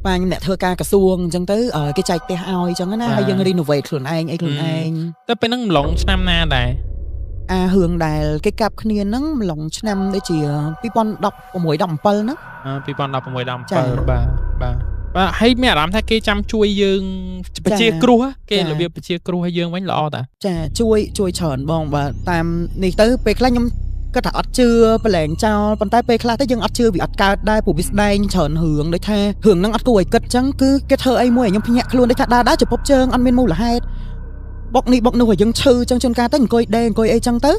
បាញអ្នកធ្វើការក្រសួងអញ្ចឹងទៅគេចែកផ្ទះឲ្យអញ្ចឹងណាហើយយើង renovate ខ្លួនឯងអីខ្លួនឯងតែពេលហ្នឹងម្លងឆ្នាំណាដែរអារឿងដែលគេកាប់គ្នាហ្នឹងម្លងឆ្នាំដូចជា2016 17ហ្នឹង2016 17បាទបាទបាទហើយមានអារម្មណ៍ថាគេចាំជួយយើងប្រជាគ្រោះគេរបៀបប្រជាគ្រោះឲ្យយើងវិញល្អតាចាជួយច្រើនបងបាទតាមនេះទៅពេលខ្លះខ្ញុំគាត់ថាអត់ជឿប្រឡែងចោលប៉ុន្តែពេលខ្លះទៅយើងអត់ជឿវាអត់កើតដែរព្រោះវាស្ដែងច្រើនរឿងដូចថារឿងហ្នឹងអត់គួរឲ្យគិតចឹងគឺគេធ្វើអីមួយឲ្យខ្ញុំភ្ញាក់ខ្លួនដូចថាដើរចំពប់ជើងអត់មានមូលហេតុបុកនេះបុកនោះឲ្យយើងឈឺចឹងជួនកាលទៅអង្គុយដេកអង្គុយអីចឹងទៅ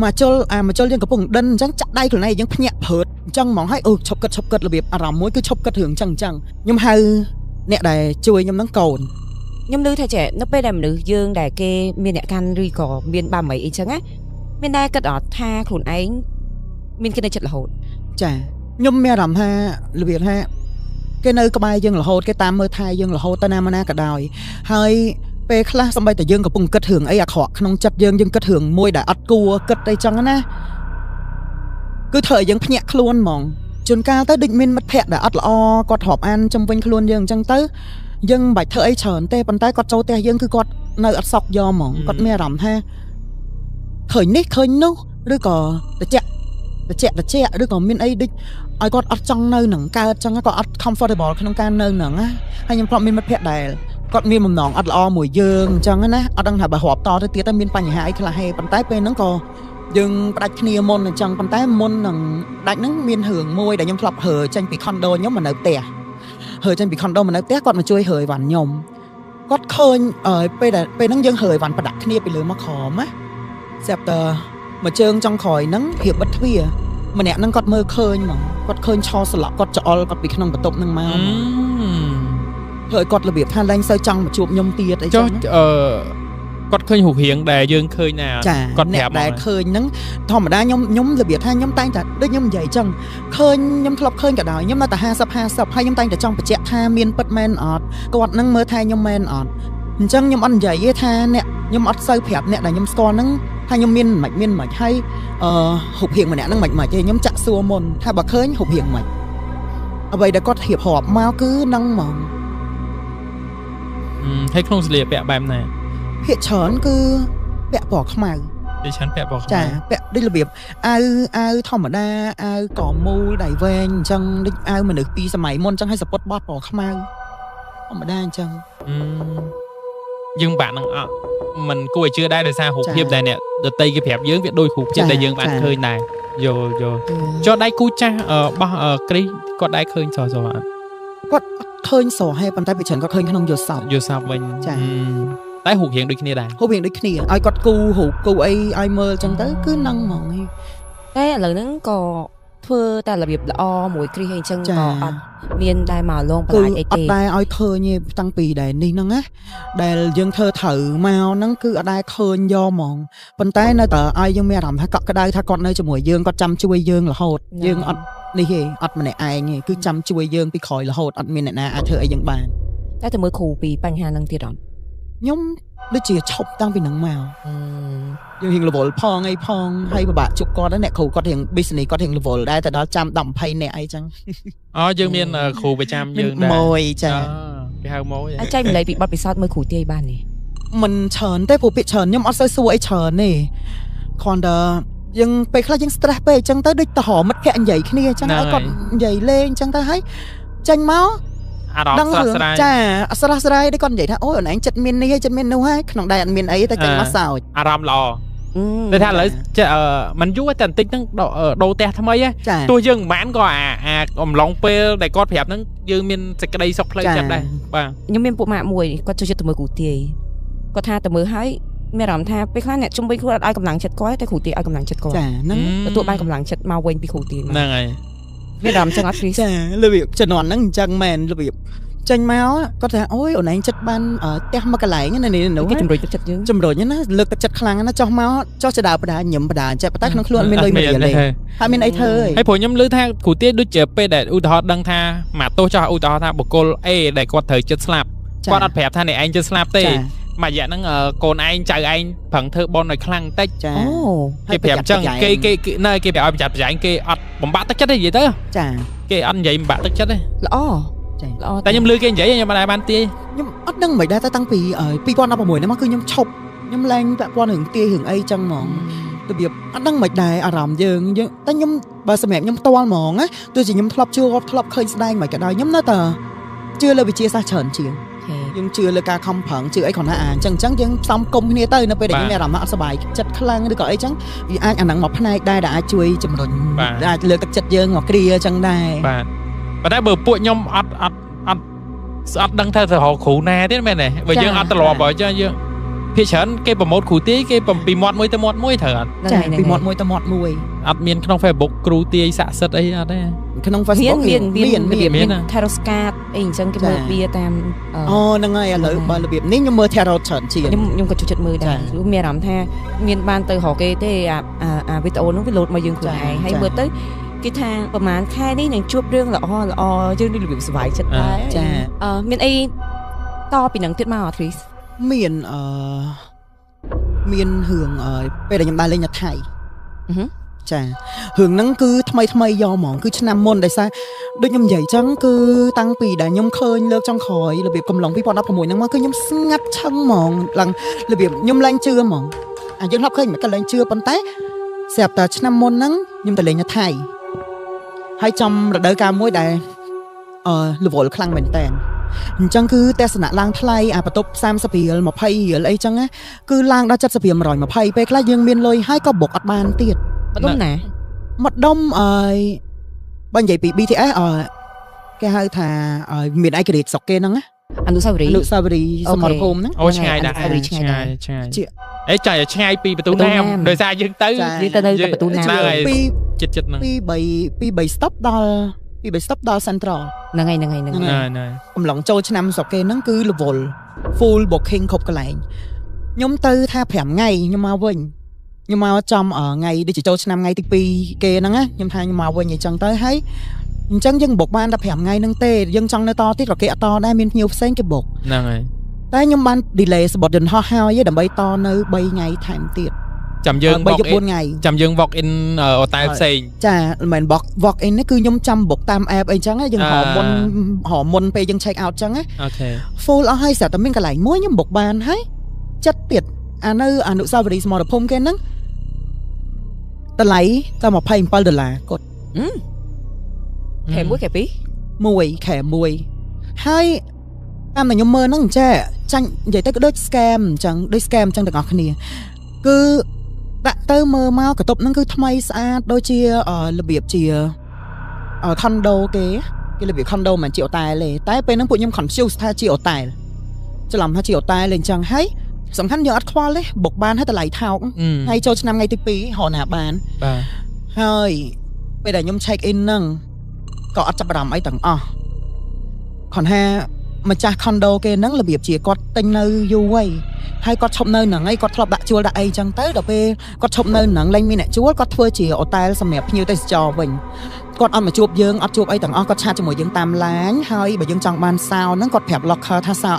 មកជុលអាមកជុលយើងកំពុងដិនអញ្ចឹងចាក់ដៃខ្លួនឯងយើងភ្ញាក់ព្រឺតអញ្ចឹងហ្មងហើយឈប់គិតរបៀបអារម្មណ៍មួយគឺឈប់គិតរឿងចឹងខ្ញុំហៅអ្នកដែលជួយខ្ញុំហ្នឹងកូនខ្ញុំឮថាចេះនៅពេលដែលមនុស្សយើងដែលគេមានអ្នកកាន់ឬក៏មានបាមីអីចឹងណាមានដែរគិតអត់ថាខ្លួនឯងមានគេនៅចិត្តរហូតចាខ្ញុំមានអារម្មណ៍ថារបៀបថាគេនៅក្បែរយើងរហូតគេតាមមើលថែយើងរហូតទៅណាមកណាក៏ដោយហើយពេលខ្លះសំបីតែយើងកំពុងគិតរឿងអីអាក្រក់ក្នុងចិត្តយើងយើងគិតរឿងមួយដែលអត់គួរគិតអីចឹងណាគឺធ្វើឲ្យយើងភ្ញាក់ខ្លួនហ្មង ជួនកាលទៅដូចមានមិត្តភ័ក្តិដែលអត់ល្អគាត់រាប់អានចំវិញខ្លួនយើងអញ្ចឹងទៅយើងមិនបាច់ធ្វើអីច្រើនទេប៉ុន្តែគាត់ចូលផ្ទះយើងគឺគាត់នៅអត់សុខយកហ្មងគាត់មានអារម្មណ៍ថាឃើញនេះឃើញនោះឬក៏តិចតិចតិចឬក៏មានអីដូចឲ្យគាត់អត់ចង់នៅនឹងកើតចឹងគាត់អត់ comfortable ក្នុងការនៅនឹងណាហើយខ្ញុំធ្លាប់មានមិត្តភ័ក្តិដែលគាត់មានបំណងអត់ល្អមួយយើងអញ្ចឹងណាអត់ដឹងថាបើរាប់តទៅទៀតទៅមានបញ្ហាអីខ្លះទេប៉ុន្តែពេលហ្នឹងក៏យើងផ្ដាច់គ្នាមុនអញ្ចឹងប៉ុន្តែមុននឹងផ្ដាច់ហ្នឹងមានរឿងមួយដែលខ្ញុំធ្លាប់ហើចេញពី condo ខ្ញុំមកនៅផ្ទះហើចេញពី condo មកនៅផ្ទះគាត់មកជួយហើអីវ៉ាន់ខ្ញុំគាត់ឃើញពេលដែលពេលហ្នឹងយើងហើអីវ៉ាន់ប្រដាក់គ្នាពីលើមកក្រោមណាស្រាប់តែមួយជើងចុងក្រោយហ្នឹងភាពបិទទ្វារម្នាក់ហ្នឹងគាត់មើលឃើញហ្មងគាត់ឃើញឆោស្លក់គាត់ច្អល់គាត់ពីក្នុងបន្ទប់ហ្នឹងមកធ្វើឲ្យគាត់របៀបថាលែងសូវចង់មកជួបខ្ញុំទៀតអីចឹងចុះគាត់ឃើញរូបរាងដែលយើងឃើញណាគាត់ប្រាប់ដែលឃើញហ្នឹងធម្មតាខ្ញុំរបៀបថាខ្ញុំតែងតែដូចខ្ញុំនិយាយចឹងឃើញខ្ញុំធ្លាប់ឃើញក៏ដោយខ្ញុំនៅតែ50 50ហើយខ្ញុំតែងតែចង់បញ្ជាក់ថាមានពិតមែនអត់គាត់ហ្នឹងមើលថែខ្ញុំមែនអត់អញ្ចឹងខ្ញុំអត់និយាយទេថាអ្នកខ្ញុំអត់សូវប្រាប់អ្នកដែលខ្ញុំស្គាល់ហ្នឹងថាខ្ញុំមានមិនមានមិនហើយរូបរាងម្នាក់ហ្នឹងមិនមិនទេខ្ញុំចាក់សួរមុនថាបើឃើញរូបរាងមិនអ្វីដែលគាត់រៀបរាប់មកគឺហ្នឹងហ្មងហើយក្នុងស្លៀកពាក់បែបណាភាគច្រើនគឺពាក់ពណ៌ខ្មៅភាគច្រើនពាក់ពណ៌ខ្មៅចាពាក់ដូចរបៀបអាវធម្មតាអាវកមូលដៃវែងអញ្ចឹងដូចអាវមនុស្សពីសម័យមុនអញ្ចឹងហើយសពុតបត់ពណ៌ខ្មៅធម្មតាអញ្ចឹងយើងបាក់នឹងអត់មិនគួរឲ្យជឿដែរដោយសាររូបភាពដែលអ្នកដតីគេប្រាប់យើងវាដូចរូបចិត្តដែលយើងបានឃើញដែរយល់យល់ចុះដៃគូចាស់របស់គ្រីសគាត់ដែរឃើញសសអត់គាត់ឃើញសហេប៉ុន្តែពីច្រើនគាត់ឃើញក្នុងយល់សពយល់សពវិញចាតែរូបរាងដូចគ្នាដែររូបរាងដូចគ្នាឲ្យគាត់គូរូបគូអីឲ្យមើលចឹងទៅគឺនឹងហ្មងតែឥឡូវហ្នឹងក៏ធ្វើតែរបៀបល្អមួយគ្រីសអីចឹងក៏អត់មានដែរមកលងបន្លាចអីទេអត់ដែរឲ្យឃើញទេតាំងពីដែលនេះហ្នឹងណាដែលយើងធ្វើត្រូវមកហ្នឹងគឺអត់ដែរឃើញយកហ្មងប៉ុន្តែនៅតែឲ្យយើងមានអារម្មណ៍ថាកក់ក្ដៅថាគាត់នៅជាមួយយើងគាត់ចាំជួយយើងរហូតយើងអត់នេះទេអត់ម្នាក់ឯងទេគឺចាំជួយយើងពីក្រោយរហូតអត់មានអ្នកណាអាចធ្វើអីយើងបានតែទៅមើលគ្រូពីបញ្ហាហ្នឹងទៀតអត់ខ្ញុំដូចជាឈប់តាំងពីហ្នឹងមកយើងរៀងរវល់ផងអីផងហើយពិបាកជប់គាត់អ្នកគ្រូគាត់រៀង business គាត់រៀងរវល់ដែរតែដល់ចាំ10 20នាក់អីចឹងអូយើងមានគ្រូប្រចាំយើងដែរមួយចាគេហៅមួយអាចចែកម្លែកពីបទពិសោធន៍មើលគ្រូទាយបានទេមិនច្រើនទេព្រោះពាក្យច្រើនខ្ញុំអត់សូវសួរអីច្រើនទេគ្រាន់តែយើងពេលខ្លះយើង stress ពេកអញ្ចឹងទៅដូចទៅរកមិត្តភក្តិនិយាយគ្នាអញ្ចឹងឲ្យគាត់និយាយលេងអញ្ចឹងទៅហើយចេញមកអារម្មណ៍ស្រស់ស្រាយចាស្រស់ស្រាយដូចគាត់និយាយថាអូយអូនឯងចិត្តមាននេះហើយចិត្តមាននោះហើយក្នុងដែរអត់មានអីតែចេញមកសើចអារម្មណ៍ល្អតែថាឥឡូវមិនយូរតែបន្តិចហ្នឹងដូរផ្ទះថ្មីទោះយើងមិនបានក៏អាអំឡុងពេលដែលគាត់ប្រាប់ហ្នឹងយើងមានសេចក្តីសុខផ្លូវចិត្តដែរបាទខ្ញុំមានពួកម៉ាក់មួយគាត់ចូលចិត្តទៅមើលគ្រូទាយគាត់ថាទៅមើលហើយមានអារម្មណ៍ថាពេលខ្លះអ្នកជុំវិញខ្លួនអត់ឲ្យកម្លាំងចិត្តគាត់តែគ្រូទាយឲ្យកម្លាំងចិត្តគាត់ចាហ្នឹងទទួលបានកម្លាំងចិត្តមកវិញពីគ្រូទាយហ្នឹងហើយមានអារម្មណ៍ចឹងអត់គ្រីសចារបៀបជំនាន់ហ្នឹងអញ្ចឹងមែនរបៀបចេញមកគាត់ថាអូយអូនឯងចិត្តបានផ្ទះមកកន្លែងណានេះនោះគេជំរុញទឹកចិត្តយើងជំរុញណាលើកទឹកចិត្តខ្លាំងណាចុះមកចុះចដើបដាញឹមបដាចេះប៉ុន្តែក្នុងខ្លួនមានលុយមួយរៀលទេហើយមានអីធ្វើហើយព្រោះខ្ញុំឮថាគ្រូទាយដូចជាពេលដែលឧទាហរណ៍ដឹងថាមកទោះចោះឧទាហរណ៍ថាបុគ្គល A ដែលគាត់ត្រូវចិត្តស្លាប់គាត់អត់ប្រាប់ថាអ្នកឯងចិត្តស្លាប់ទេមួយរយៈហ្នឹងកូនឯងចៅឯងប្រឹងធ្វើបុណ្យឲ្យខ្លាំងតិចអូគេប្រាប់ចឹងគេគេណែគេប្រាប់ឲ្យប្រយ័ត្នប្រយែងគេអត់បំបាក់ទឹកចិត្តទេនិយាយទៅចាគេអត់និយាយបំបាក់ទឹកចិត្តទេល្អចាល្អតែខ្ញុំឮគេនិយាយខ្ញុំមិនដែលបានទាយខ្ញុំអត់ដឹងមិនដែរតែតាំងពី2016ហ្នឹងមកគឺខ្ញុំឈប់ខ្ញុំលែងពាក់ព័ន្ធរឿងទាយរឿងអីចឹងហ្មងរបៀបអត់ដឹងមិនដែរអារម្មណ៍យើងតែខ្ញុំបើសម្រាប់ខ្ញុំផ្ទាល់ហ្មងណាទោះជាខ្ញុំធ្លាប់ជឿធ្លាប់ឃើញស្ដែងមិនក៏ដោយខ្ញុំនៅតែជឿលើវិទ្យាសាស្ត្រច្រើនជាងយើងជឿលើការខំប្រឹងជឿអីគ្រាន់តែអាអញ្ចឹងអញ្ចឹងយើងផ្សំគុំគ្នាទៅនៅពេលដែលយើងមានអារម្មណ៍អត់សប្បាយចិត្តខ្លាំងឬក៏អីចឹងវាអាចអាហ្នឹងមកផ្នែកដែរដែលអាចជួយជំរុញអាចលើកទឹកចិត្តយើងមកគ្រាអញ្ចឹងដែរបាទប៉ុន្តែបើពួកខ្ញុំអត់អត់អត់អត់ដឹងថាទៅរកគ្រូណាទៀតមែនទេបើយើងអត់ត្រឡប់បើចឹងយើងភាគច្រើនគេប្រម៉ូតគ្រូទាយគេពីមាត់មួយទៅមាត់មួយត្រូវអត់ចាពីមាត់មួយទៅមាត់មួយអត់មានក្នុង Facebook គ្រូទាយស័ក្តិសិទ្ធអីអត់ទេក្នុង Facebook មានមាន Tarot card អីអញ្ចឹងគេមើលវាតាមអូហ្នឹងហើយឥឡូវបើរបៀបនេះខ្ញុំមើល Tarot ច្រើនជាងខ្ញុំក៏ចូលចិត្តមើលដែរមានអារម្មណ៍ថាមានបានទៅរកគេទេអាវីដេអូហ្នឹងវាលោតមកយើងខ្លួនឯងហើយមើលទៅគេថាប្រហែលខែនេះនឹងជួបរឿងល្អល្អយើងនឹងរបៀបសុបាយចិត្តដែរចាមានអីតពីនឹងទៀតមកអត់ Chris មានមានរឿងពេលដែលខ្ញុំដើរលេងនៅថៃ ចារឿងហ្នឹងគឺថ្មីថ្មីយកហ្មងគឺឆ្នាំមុនដោយសារដូចខ្ញុំនិយាយចឹងគឺតាំងពីដែលខ្ញុំឃើញលើកចុងក្រោយរបៀបកំឡុង2016ហ្នឹងមកគឺខ្ញុំស្ងាត់ឆឹងហ្មងឡើងរបៀបខ្ញុំឡើងជឿហ្មងអាយើងធ្លាប់ឃើញមិនក៏ឡើងជឿប៉ុន្តែស្រាប់តែឆ្នាំមុនហ្នឹងខ្ញុំទៅលេងនៅថៃហើយចំរដូវកាលមួយដែលរវល់ខ្លាំងមែនតើអញ្ចឹងគឺទស្សនៈឡើងថ្លៃអាបន្ទប់30រៀល20រៀលអីចឹងណាគឺឡើងដល់70រៀល120ពេលខ្លះយើងមានលុយហើយក៏បុកអត់បានទៀតម្ដុំណាម្ដុំអើយបើនិយាយពី BTS គេហៅថាមានឯករាជ្យស្រុកគេហ្នឹងណាអនុស្សាវរីយ៍អនុស្សាវរីយ៍សមរភូមិហ្នឹងអូឆ្ងាយដែរឆ្ងាយឆ្ងាយអេចាយឆ្ងាយពីបន្ទូណាមដោយសារយើងទៅយើងទៅនៅបន្ទូណាមពីចិត្តហ្នឹង2 3 stop ដល់ពី3 stop ដល់ Central ហ្នឹងហើយហ្នឹងហើយហ្នឹងហើយកំឡុងចូលឆ្នាំស្រុកគេហ្នឹងគឺរវល់ full booking គ្រប់កន្លែងខ្ញុំទៅថា5ថ្ងៃខ្ញុំមកវិញខ្ញុំមកចំថ្ងៃដូចជាចូលឆ្នាំថ្ងៃទី2គេហ្នឹងណាខ្ញុំថាខ្ញុំមកវិញអញ្ចឹងទៅហើយអញ្ចឹងយើងបុកបានតែ5ថ្ងៃហ្នឹងទេយើងចង់នៅតទៀតក៏គេអត់តដែរមានភ្ញៀវផ្សេងគេបុកហ្នឹងហើយតែខ្ញុំបាន delay សបុតយន្តហោះហើយដើម្បីតនៅ3ថ្ងៃថែមទៀតចាំយើង walk in 4ថ្ងៃចាំយើង walk in អូតែលផ្សេងចាមិនមែន walk in នេះគឺខ្ញុំចាំបុកតាម app អីចឹងយើងរហមុនពេលយើង check out ចឹងណាអូខេ full អស់ហើយស្រាប់តែមានកន្លែងមួយខ្ញុំបុកបានហើយចិត្តទៀតអានៅអនុស្សាវរីយ៍សមរភូមិគេហ្នឹងតម្លៃតែ27ដុល្លារគាត់ខែ1ខែ2 1ខែ1ហើយតាមតែខ្ញុំមើលហ្នឹងចេះចាញ់និយាយទៅក៏ដូច scam អញ្ចឹងដូច scam អញ្ចឹងទាំងអស់គ្នាគឺដាក់ទៅមើលមកកន្ទប់ហ្នឹងគឺថ្មីស្អាតដូចជារបៀបជា condo គេរបៀប condo មិនជាអូតែលទេតែពេលហ្នឹងពួកខ្ញុំ confuse ថាជាអូតែលច្រឡំថាជាអូតែលអញ្ចឹងហើយសំខាន់យើងអត់ខ្វល់ទេបុកបានហើយតម្លៃថោកថ្ងៃចូលឆ្នាំថ្ងៃទី2រកណាបានបាទហើយពេលដែលខ្ញុំ check in ហ្នឹងក៏អត់ចាប់អារម្មណ៍អីទាំងអស់គ្រាន់ថាម្ចាស់ condo គេហ្នឹងរបៀបជាគាត់ទិញនៅយូរហើយហើយគាត់ឈប់នៅហ្នឹងហើយគាត់ធ្លាប់ដាក់ជួលដាក់អីចឹងទៅដល់ពេលគាត់ឈប់នៅហ្នឹងលែងមានអ្នកជួលគាត់ធ្វើជាអូតែលសម្រាប់ភ្ញៀវទេសចរវិញគាត់អត់មកជួបយើងអត់ជួបអីទាំងអស់គាត់ឆាតជាមួយយើងតាម line ហើយបើយើងចង់បានសោហ្នឹងគាត់ប្រាប់ locker ថាសោ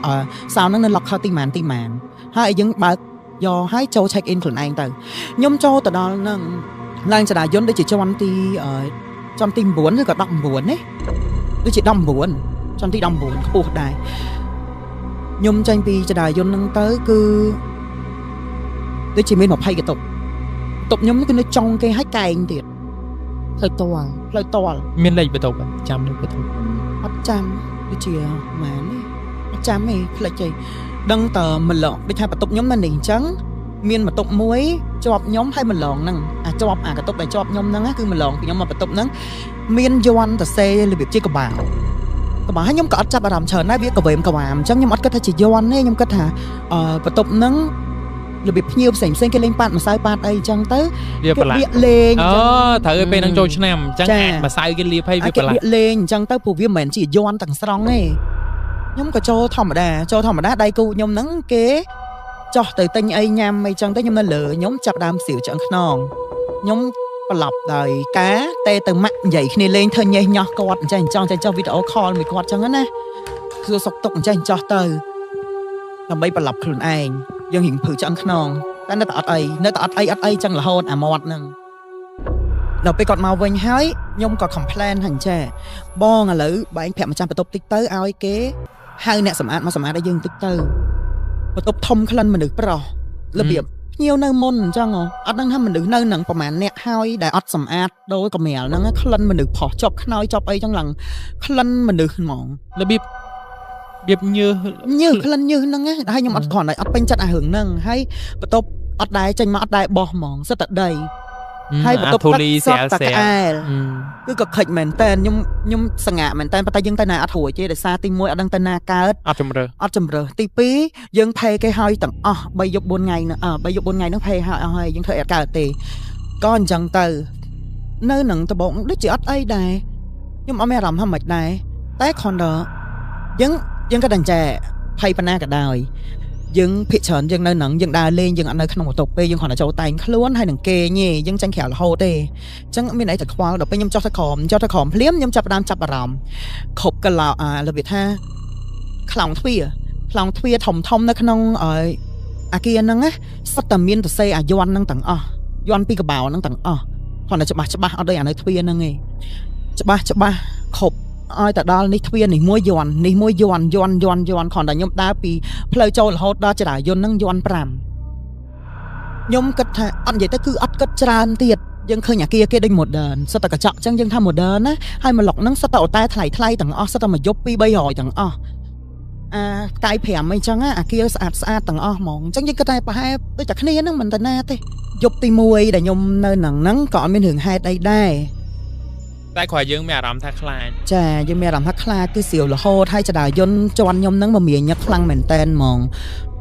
ហ្នឹងនៅ locker ទីម៉ានទីម៉ានហើយយើងបើកយកហើយចូល check in ខ្លួនឯងទៅខ្ញុំចូលទៅដល់ហ្នឹងឡើងចរាយន្តដូចជាជាន់ទី9ឬក៏19នេះដូចជា19ជាន់ទី19ខ្ពស់ដែរខ្ញុំចេញពីចរាយន្តហ្នឹងទៅគឺដូចជាមាន20កន្ទប់បន្ទប់ខ្ញុំគឺនៅចុងគេហើយកែងទៀតផ្លូវតល់មានលេខបន្ទប់ចាំលេខបន្ទប់អត់ចាំដូចជាម៉ាននេះអត់ចាំទេភ្លេចទេដឹងតើម្លងដូចថាបន្ទប់ខ្ញុំនៅនេះអញ្ចឹងមានបន្ទប់មួយជាប់ខ្ញុំហើយម្លងហ្នឹងអាចជាប់អាកន្ទប់ដែលជាប់ខ្ញុំហ្នឹងគឺម្លងពីខ្ញុំមកបន្ទប់ហ្នឹងមានយ័ន្តតសេរបៀបជាកបាក្បាលហើយខ្ញុំក៏អត់ចាប់អារម្មណ៍ច្រើនដែរវាកវេមកវាមអញ្ចឹងខ្ញុំអត់គិតថាជាយ័ន្តទេខ្ញុំគិតថាបន្ទប់ហ្នឹងរបៀបភ្ញៀវផ្សេងផ្សេងគេលេងប៉ាតម្សៅប៉ាតអីអញ្ចឹងទៅវាប្រឡាក់លេងអូត្រូវឲ្យពេលហ្នឹងចូលឆ្នាំអញ្ចឹងអាម្សៅគេលាបឲ្យវាប្រឡាក់គេលេងអញ្ចឹងទៅព្រោះវាមិនមែនជាយ័ន្តទាំងស្រុងទេខ្ញុំក៏ចូលធម្មតាចូលធម្មតាដៃគូខ្ញុំហ្នឹងគេចោះទៅទិញអីញ៉ាំអីចឹងទៅខ្ញុំនៅលើខ្ញុំចាប់ដើមសៀវឆ្អឹងខ្នងខ្ញុំប្រឡប់ដោយការទេទៅម៉ាក់និយាយគ្នាលេងធ្វើញេះញោះគាត់អញ្ចឹងចង់ចុះវីដេអូខលមួយគាត់ចឹងណាសួរសុខទុក្ខអញ្ចឹងចោះទៅដើម្បីប្រឡប់ខ្លួនឯងយើងរៀងព្រឺឆ្អឹងខ្នងតែនៅតែអត់អីនៅតែអត់អីអត់អីចឹងរហូតអាមាត់ហ្នឹងដល់ពេលគាត់មកវិញហើយខ្ញុំក៏ complain ថាអញ្ចេះបងឥឡូវបែងប្រាប់ម្ចាស់បន្ទប់តិចទៅឲ្យគេហៅអ្នកសម្អាតមកសម្អាតឲ្យយើងតិចទៅបន្ទប់ធំក្លិនមនុស្សប្រុសរបៀបភ្ញៀវនៅមុនអញ្ចឹងអត់ដឹងថាមនុស្សនៅនឹងប្រហែលអ្នកហើយដែលអត់សម្អាតដោយកម្រាលហ្នឹងក្លិនមនុស្សផុសជាប់ខ្នើយជាប់អីចឹងឡើងក្លិនមនុស្សហ្មងរបៀបញើសក្លិនញើសហ្នឹងហើយខ្ញុំអត់គ្រាន់តែអត់ពេញចិត្តអារឿងហ្នឹងហើយបន្ទប់អត់ដែរចេញមកអត់ដែរបោះហ្មងសិតតែដីហើយបន្ទប់ធូលីស្រាលស្រាលគឺក៏ខិចមែនតើខ្ញុំសងាក់មែនតើប៉ុន្តែយើងទៅណាអត់រួចទេដោយសារទី1អត់ដឹងទៅណាកើតអត់ជំរើសទី2យើងផេគេហើយទាំងអស់3យប់4ថ្ងៃហ្នឹង3យប់4ថ្ងៃហ្នឹងផេហើយអស់ហើយយើងធ្វើអត់កើតទេក៏អញ្ចឹងទៅនៅនឹងដបងដូចជាអត់អីដែរខ្ញុំអត់មានអារម្មណ៍ថាមិនដែរតែគ្រាន់តែយើងក៏ដឹងចេះភ័យប៉ុណ្ណាក៏ដោយយើងភិកច្រើនយើងនៅហ្នឹងយើងដើរលេងយើងអត់នៅក្នុងបន្ទប់ទេយើងគ្រាន់តែចូលតែងខ្លួនហើយនឹងគេញ៉េយើងចាញ់ក្រៅរហូតទេអញ្ចឹងមានអីតែខ្វល់ដល់ពេលខ្ញុំចុះទៅក្រោមភ្លាមខ្ញុំចាប់ផ្ដើមចាប់អារម្មណ៍គ្រប់កន្លោរបៀបថាខ្លោងទ្វារធំធំនៅក្នុងអាគារហ្នឹងណាសុទ្ធតែមានសរសេរអាយ័ន្តហ្នឹងទាំងអស់យ័ន្តពីកបោហ្នឹងទាំងអស់ គ្រាន់តែច្បាស់ច្បាស់អត់ដូចអានៅទ្វារហ្នឹងឯងច្បាស់ច្បាស់គ្រប់ឲ្យតែដល់នេះទ្វារនេះមួយយន់នេះមួយយន់យន់យន់យន់គ្រាន់តែខ្ញុំដើរពីផ្លូវចូលរហូតដល់ចរាយន្តហ្នឹងយន់5ខ្ញុំគិតថាអត់និយាយទៅគឺអត់គិតច្រើនទៀតយើងឃើញអាគារគេដូច modern សុទ្ធតែកញ្ចក់អញ្ចឹងយើងថា modern ណាហើយមកលុកហ្នឹងសុទ្ធតែអូតែថ្លៃថ្លៃទាំងអស់សុទ្ធតែមួយយប់2 300ទាំងអស់អាផ្កាយ5អីចឹងអាគារស្អាតស្អាតទាំងអស់ហ្មងអញ្ចឹងយើងគិតថាប្រហែលដូចតែគ្នាហ្នឹងមិនទៅណាទេយប់ទី1ដែលខ្ញុំនៅហ្នឹងក៏អត់មានរឿងហេតុអីដែរតែគ្រាន់យើងមានអារម្មណ៍ថាខ្លាចចាយើងមានអារម្មណ៍ថាខ្លាចគឺស្រាវរហូតហើយចដាយន្តជន់ខ្ញុំហ្នឹងមមាញឹកខ្លាំងមែនតែនហ្មង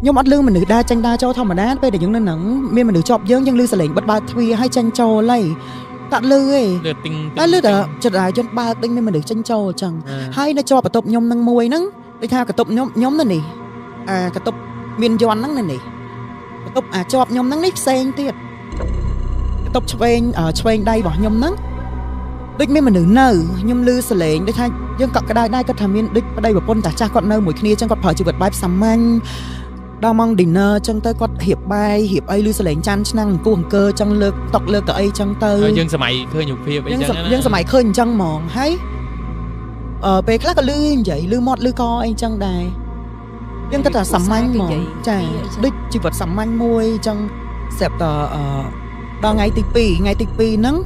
ខ្ញុំអត់លឺមនុស្សដើរចេញដើរចូលធម្មតាពេលដែលយើងនៅហ្នឹងមានមនុស្សជាប់យើងយើងលឺសលេងបិទបើកទ្វារហើយចេញចូលហីតាត់លឺឯងលឺទីងតែលឺតែចដាយន្តបើកដូចមានមនុស្សចេញចូលអញ្ចឹងហើយនៅជាប់បន្ទប់ខ្ញុំហ្នឹងមួយហ្នឹងដូចថាបន្ទប់ខ្ញុំនៅនេះអាបន្ទប់មានយន្តហ្នឹងនៅនេះបន្ទប់អាចប់ខ្ញុំហ្នឹងនេះផ្សេងទៀតបន្ទប់ឆ្វេងដៃរបស់ខ្ញុំហ្នឹងដូចមានមនុស្សនៅខ្ញុំឮសលេងដូចថាយើងកក់ក្ដៅដែរគាត់ថាមានដូចប្តីប្រពន្ធតាចាស់គាត់នៅមួយគ្នាចឹងគាត់ប្រើជីវិតបែបសាមញ្ញដល់ម៉ោង dinner ចឹងទៅគាត់រៀបបាយរៀបអីឮសលេងចានឆ្នាំងអង្គុះអង្គើចឹងលើកតុកលើកកៅអីចឹងទៅយើងសម័យឃើញរូបភាពអីចឹងយើងសម័យឃើញអញ្ចឹងហ្មងហើយពេលខ្លះក៏ឮនិយាយឮមាត់ឮកអីចឹងដែរយើងគិតថាសាមញ្ញហ្មងចាដូចជីវិតសាមញ្ញមួយចឹងស្រាប់តែដល់ថ្ងៃទី2ថ្ងៃទី2ហ្នឹង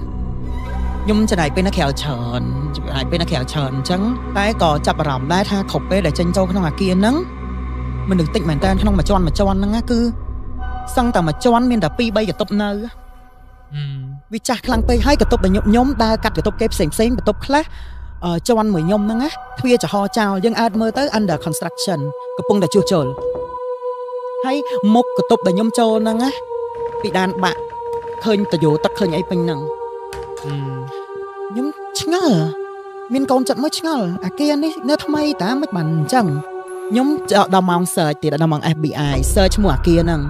ខ្ញុំចំណាយពេលនៅក្រៅច្រើនចំណាយពេលនៅក្រៅច្រើនអញ្ចឹងតែក៏ចាប់អារម្មណ៍ដែរថាគ្រប់ពេលដែលចេញចូលក្នុងអាគារហ្នឹងមនុស្សតិចមែនតើក្នុងមួយជាន់មួយជាន់ហ្នឹងគឺសឹងតែមួយជាន់មានតែ2 3កន្ទប់នៅវាចាស់ខ្លាំងពេកហើយកន្ទប់ដែលខ្ញុំដើរកាត់កន្ទប់គេផ្សេងផ្សេងបន្ទប់ខ្លះជាន់មួយខ្ញុំហ្នឹងណាទ្វារចំហចោលយើងអាចមើលទៅ under construction កំពុងតែជួសជុលហើយមុខកន្ទប់ដែលខ្ញុំចូលហ្នឹងណាពីដានបាក់ឃើញតយោទឹកឃើញអីពេញហ្នឹងខ្ញុំឆ្ងល់មានកូនចិត្តមួយឆ្ងល់អាគារនេះនៅថ្មីតាមិនបានអញ្ចឹងខ្ញុំដល់ម៉ោង search ទៀតដល់ម៉ោង FBI search ឈ្មោះអាគារហ្នឹង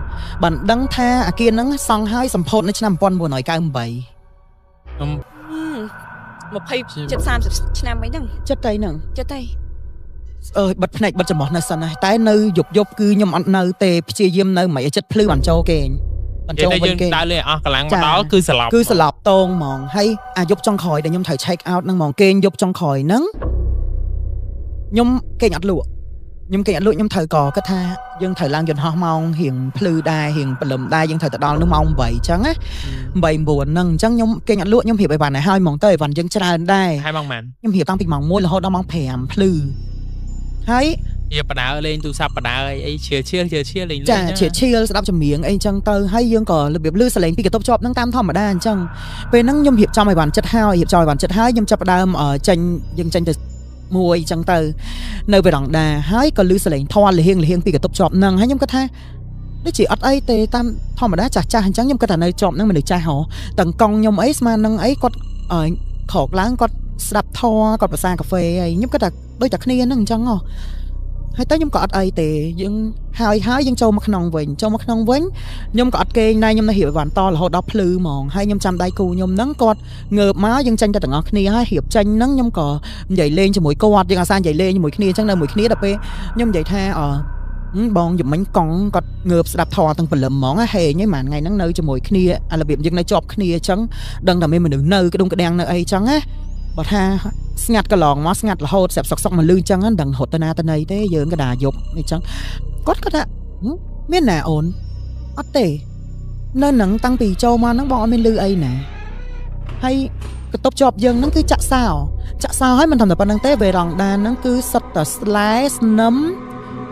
បានដឹងថាអាគារហ្នឹងសង់ហើយសម្ពោធនៅឆ្នាំ1998ខ្ញុំ20 70 30ឆ្នាំអីហ្នឹងចិត្តអីហ្នឹងចិត្តអីអើយបិទភ្នែកបិទច្រមុះនៅសិនហើយតែនៅយប់យប់គឺខ្ញុំអត់នៅទេព្យាយាមនៅមិនឲ្យចិត្តភ្លឺបានចូលគេបានចូលវិញគេដើរលេងអស់កម្លាំងមកដល់គឺស្លាប់គឺស្លាប់តងហ្មងហើយអាយប់ចុងក្រោយដែលខ្ញុំត្រូវ check out ហ្នឹងហ្មងគេយប់ចុងក្រោយហ្នឹងខ្ញុំគេអត់លក់ខ្ញុំគេអត់លក់ខ្ញុំត្រូវក៏គិតថាយើងត្រូវឡើងយន្តហោះម៉ោងរៀងភ្លឺដែររៀងព្រលឹមដែរយើងត្រូវទៅដល់នោះម៉ោង8អញ្ចឹងណា8 9ហ្នឹងអញ្ចឹងខ្ញុំគេអត់លក់ខ្ញុំរៀបអីវ៉ាន់ឲ្យហើយហ្មងទៅអីវ៉ាន់យើងច្រើនដែរហើយម៉ោងប៉ុន្មានខ្ញុំរៀបតាំងពីម៉ោង1រហូតដល់ម៉ោង5ភ្លឺហើយរៀបបដើលេងទូរស័ព្ទបដើអីឈៀលឈៀលឈៀលឈៀលលេងចាឈៀលឈៀលស្ដាប់ចម្រៀងអីចឹងទៅហើយយើងក៏របៀបលឺសលេងពីកន្ទប់ជាប់ហ្នឹងតាមធម្មតាអញ្ចឹងពេលហ្នឹងខ្ញុំរៀបចំឲ្យបានចិត្តហើយរៀបចំឲ្យបានចិត្តហើយខ្ញុំចាប់ផ្ដើមចេញយើងចេញទៅមួយអញ្ចឹងទៅនៅវេរ៉ង់ដាហើយក៏លឺសលេងធន់លហៀងលហៀងពីកន្ទប់ជាប់ហ្នឹងហើយខ្ញុំគិតថាដូចជាអត់អីទេតាមធម្មតាចាស់ចាស់អញ្ចឹងខ្ញុំគិតថានៅជាប់ហ្នឹងមនុស្សចាស់ហ៎តឹងកង់ខ្ញុំអីស្មាននឹងអីគាត់ក្រោកឡើងគាត់ស្ដាប់ធម៌គាត់ប្រសាកាហ្វេអីខ្ញុំគិតថាដូចតែគ្នាហ្នឹងអញ្ចឹងហ៎ហើយទៅខ្ញុំក៏អត់អីទេយើងហើយហើយយើងចូលមកក្នុងវិញចូលមកក្នុងវិញខ្ញុំក៏អត់គេងដែរខ្ញុំនៅរៀបអីវ៉ាន់តរហូតដល់ភ្លឺហ្មងហើយខ្ញុំចាំដៃគូខ្ញុំហ្នឹងគាត់ងើបមកយើងចេញទៅទាំងអស់គ្នាហើយរៀបចេញហ្នឹងខ្ញុំក៏និយាយលេងជាមួយគាត់យើងអាសានិយាយលេងជាមួយគ្នាអញ្ចឹងនៅមួយគ្នាដល់ពេលខ្ញុំនិយាយថាអបងយមិញកង់គាត់ងើបស្ដាប់ធម៌ទាំងព្រលឹមហ្មងហេញហ្នឹងមួយថ្ងៃហ្នឹងនៅជាមួយគ្នាអារបៀបយើងនៅជាប់គ្នាអញ្ចឹងដឹងតែមានមនុស្សនៅក្ដុងក្ដាំងនៅអីអញ្ចឹងណាបើថាស្ងាត់កន្លងមកស្ងាត់រហូតស្រាប់សុកសុកមកលឺអញ្ចឹងមិនដឹងរត់ទៅណាទៅណីទេយើងក៏ដាយប់អញ្ចឹងគាត់គាត់ថាមានណាអូនអត់ទេនៅនឹងតាំងពីចូលមកហ្នឹងបងអត់មានលឺអីណាហើយកន្ទប់ជាប់យើងហ្នឹងគឺចាក់សោចាក់សោហើយមិនធម្មតាប៉ុណ្្នឹងទេវេរ៉ង់ដាហ្នឹងគឺសុទ្ធតែស្លែស្នឹម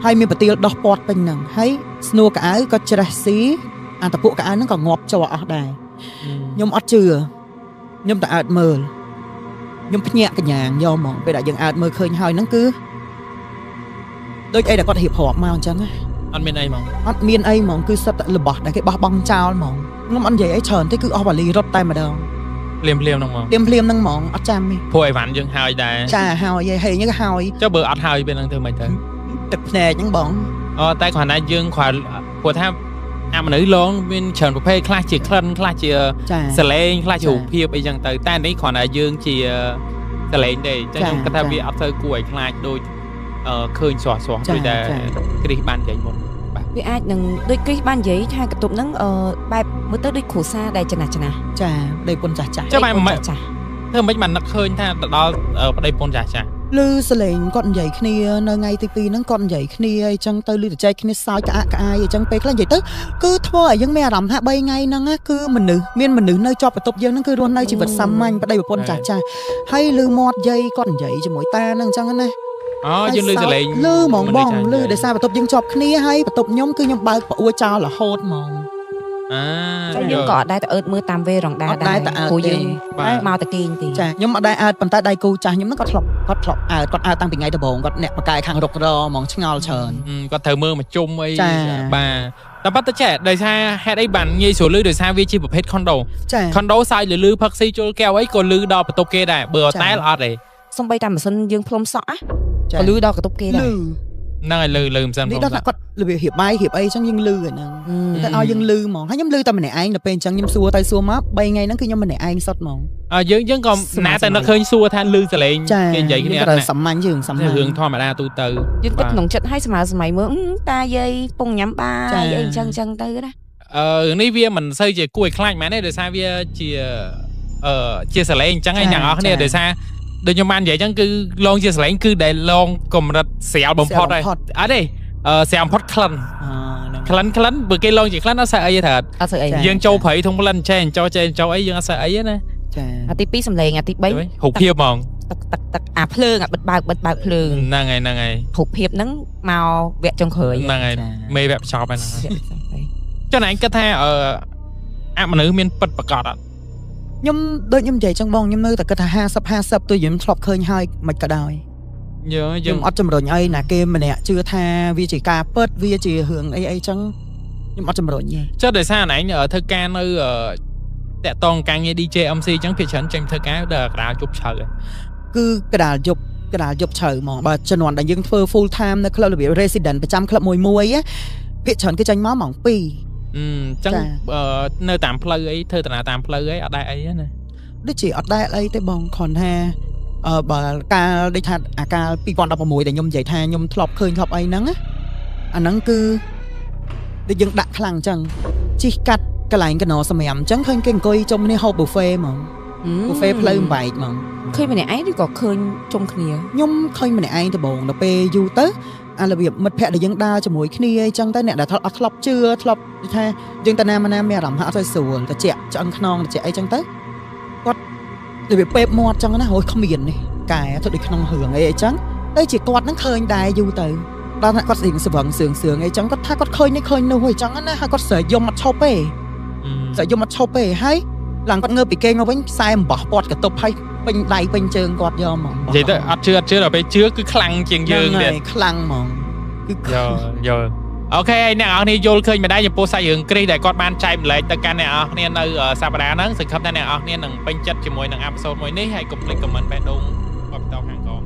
ហើយមានប្រទាលដោះពាត់ពេញហ្នឹងហើយស្នួរកៅអៅក៏ច្រេះស៊ីអាតពួកកៅអៅហ្នឹងក៏ងាប់ចូលអស់ដែរខ្ញុំអត់ជឿខ្ញុំតែអើតមើលខ្ញុំភ្ញាក់កញ្ញាងយកហ្មងពេលដែលយើងអើតមើលឃើញហើយហ្នឹងគឺដូចអីដែលគាត់រៀបរាប់មកអញ្ចឹងណាអត់មានអីហ្មងអត់មានអីហ្មងគឺសិតតែរបស់ដែលគេបោះបង់ចោលហ្មងខ្ញុំអត់និយាយអីច្រើនទេគឺអស់វ៉ាលីរត់តែម្ដងភ្លាមភ្លាមហ្នឹងហ្មងភ្លាមភ្លាមហ្នឹងហ្មងអត់ចាំទេព្រោះអីវ៉ាន់យើងហើយដែរចាហើយហេញក៏ហើយចុះបើអត់ហើយពេលហ្នឹងធ្វើម៉េចទៅទឹកភ្នែកហ្នឹងបងអូតែគ្រាន់តែយើងគ្រាន់ព្រោះថាអាមនុស្សលងមានច្រើនប្រភេទខ្លះជាក្លិនខ្លះជាសលេងខ្លះជារូបភាពអីចឹងទៅតែនេះគ្រាន់តែយើងជាសលេងទេអញ្ចឹងខ្ញុំគិតថាវាអត់ទៅគួរឲ្យខ្លាចដូចឃើញស្រស់ស្រស់ដូចតែគ្រីសបាននិយាយមុនបាទ វាអាចនឹងដូចគ្រីសបាននិយាយថាកន្ទប់ហ្នឹងបែបមើលទៅដូចគ្រួសារដែលចំណាស់ចំណាស់ ចាប្តីប្រពន្ធចាស់ចាស់ ចាំបែបមិន ចាស់ ធ្វើមិនបាននឹកឃើញថាទៅដល់ប្តីប្រពន្ធចាស់ចាស់ ឮសលេងគាត់និយាយគ្នានៅថ្ងៃទី2ហ្នឹងគាត់និយាយគ្នាអីចឹងទៅឮតែចែកគ្នាសើចក្អាកក្អាយអីចឹងពេលខ្លះនិយាយទៅគឺធ្វើឲ្យយើងមានអារម្មណ៍ថា3ថ្ងៃហ្នឹងណាគឺមនុស្សមានមនុស្សនៅជាប់បន្ទប់យើងហ្នឹងគឺរស់នៅជីវិតសាមញ្ញប្តីប្រពន្ធចាស់ចាស់ហើយឮមាត់យាយគាត់និយាយជាមួយតាហ្នឹងអញ្ចឹងណា អូយើងឮសលេង ឮហ្មងបងឮដោយសារបន្ទប់យើងជាប់គ្នាហើយបន្ទប់ខ្ញុំគឺខ្ញុំបើកប្អួរចោលរហូតហ្មង អា តែយើងក៏អត់ដែរទៅអើតមើលតាមវេរងដែរ អត់ដែរទៅអើត ព្រោះយើង បាទ មកតែគេងទេ ចាខ្ញុំអត់ដែរអើតប៉ុន្តែដៃគូចាស់ខ្ញុំហ្នឹងគាត់ធ្លាប់គាត់ធ្លាប់អើតគាត់អើតតាំងពីថ្ងៃដំបូងគាត់អ្នកបកកែខាងរុករហ្មងឆ្ងល់ច្រើន គាត់ត្រូវមើលមកជុំអី ចា បាទតែប៉ិតទៅចេះដោយសារហេតុអីបានងាយស្រួលឮដោយសារវាជាប្រភេទ condo ចា condo សើចលឺផឹកស៊ីជុលកែវអីក៏ឮដល់បន្ទប់គេដែរបើ ចា តែអត់ទេ សំបីតែម៉ាស៊ីនយើងផ្លុំសក់ណា ចា ក៏លឺដល់កន្ទប់គេដែរ ឮ ហ្នឹងហើយលឺមិនសិន នេះដល់ថាគាត់របៀបរៀបបាយរៀបអីចឹងយើងលឺអាហ្នឹងតែឲ្យយើងលឺហ្មងហើយខ្ញុំលឺតែម្នាក់ឯងដល់ពេលអញ្ចឹងខ្ញុំសួរទៅសួរមក3ថ្ងៃហ្នឹងគឺខ្ញុំម្នាក់ឯងសុទ្ធហ្មង អើយើងយើងក៏ណាតែនឹកឃើញសួរថាលឺសលេង ចា គេនិយាយគ្នាអត់ តែ ណា សាមញ្ញយើងសាមញ្ញ រឿងធម្មតាទូទៅ យើងគិតក្នុងចិត្តឲ្យសម័យសម័យមើលតាយាយពងញ៉ាំបាយ ចា អីចឹងចឹងទៅណា អឺរឿងនេះវាមិនសូវជាគួរឲ្យខ្លាចមែនទេដោយសារវាជាជាសលេងអញ្ចឹងឯងអ្នកនរគ្នាដោយសារដូចខ្ញុំបាននិយាយអញ្ចឹងគឺលងជាសលេងគឺដែលលងកម្រិតស្រាលបំផុតហើយអត់ទេស្រាលបំផុតក្លិន ហ្នឹង ក្លិនក្លិនបើគេលងជាក្លិនអត់សូវអីទេត្រូវ អត់ស្អី ចា យើងចូលព្រៃធំក្លិនចេះចោចេះចោអីយើងអត់សូវអីទេណា ចា អាទី2សំឡេងអាទី3 រូបភាពហ្មង ទឹកទឹកទឹកអាភ្លើងអាបិទបើកបិទបើកភ្លើង ហ្នឹងហើយហ្នឹងហើយ រូបភាពហ្នឹងមកវគ្គចុងក្រោយ ហ្នឹងហើយ ចា មេវគ្គបញ្ចប់ហ្នឹង វគ្គចុងក្រោយ ចុះណែឯងគិតថាអឺអមនុស្សមានពិតប្រាកដអត់ ខ្ញុំដូចខ្ញុំនិយាយចឹងបងខ្ញុំនៅតែគិតថា50 50ទោះខ្ញុំធ្លាប់ឃើញហើយមិនក៏ដោយ យើង ខ្ញុំអត់ជំរុញអីណាគេម្នាក់ជឿថាវាជាការពិតវាជារឿងអីអីចឹងខ្ញុំអត់ជំរុញទេ ចុះដោយសារណែឯងធ្វើការនៅតាក់តងការងារ DJ MC អញ្ចឹងភាគច្រើនចេញធ្វើការដល់កណ្ដាលយប់ជ្រៅ គឺកណ្ដាលយប់កណ្ដាលយប់ជ្រៅហ្មងបើជំនាន់ដែលយើងធ្វើ full time នៅ club របៀប resident ប្រចាំ club មួយមួយភាគច្រើនគេចេញមកម៉ោង2 អញ្ចឹងនៅតាមផ្លូវអីធ្វើតាតាមផ្លូវអីអត់ដែរអីណា ដូចជាអត់ដែរអីទេបងគ្រាន់ថាបើកាលដូចថាអាកាល2016ដែលខ្ញុំនិយាយថាខ្ញុំធ្លាប់ឃើញធ្លាប់អីហ្នឹងណាអាហ្នឹងគឺដូចយើងដាក់ខ្លាំងអញ្ចឹងជិះកាត់កន្លែងកណោសម្រាមអញ្ចឹងឃើញគេអង្គុយជុំគ្នាហូប buffet ហ្មង buffet ផ្លូវបំបែកហ្មង ឃើញម្នាក់ឯងឬក៏ឃើញជុំគ្នា ខ្ញុំឃើញម្នាក់ឯងដំបូងដល់ពេលយូរទៅអារបៀបមិត្តភក្តិដែលយើងដើរជាមួយគ្នាអីចឹងទៅអ្នកដែលអត់ធ្លាប់ជឿធ្លាប់ថាយើងទៅណាមកណាមានអារម្មណ៍ថាអត់សូវស្រួលតិចឆ្អឹងខ្នងតិចអីចឹងទៅគាត់របៀបពេបមាត់ចឹងណាហូយគ្មាននេះកែធ្វើដូចក្នុងរឿងអីអីចឹងទៅជាគាត់នឹងឃើញដែរយូរទៅដល់ថាគាត់ស្រៀងស្វឹងសឿងសឿងអីចឹងគាត់ថាគាត់ឃើញនេះឃើញនោះអីចឹងណាហើយគាត់ស្រែកយំអត់ឈប់ទេស្រែកយំអត់ឈប់ទេហើយឡើងគាត់ងើបពីគេងមកវិញខ្សែអំបោះពាត់កន្ទប់ហើយពេញដៃពេញជើងគាត់យកហ្មង និយាយទៅអត់ជឿអត់ជឿដល់ពេលជឿគឺខ្លាំងជាងយើងទៀត ខ្លាំងហ្មងគឺ យល់យល់អូខេហើយអ្នកនរគ្នាយល់ឃើញមិនដែរចំពោះសាច់រឿងគ្រីសដែលគាត់បានចែកម្លែកទៅកាន់អ្នកនរគ្នានៅសប្តាហ៍ហ្នឹងសង្ឃឹមថាអ្នកនរគ្នានឹងពេញចិត្តជាមួយនឹងអេពីសូតមួយនេះហើយកុំភ្លេច comment បេះដូងបបតខាងក្រោម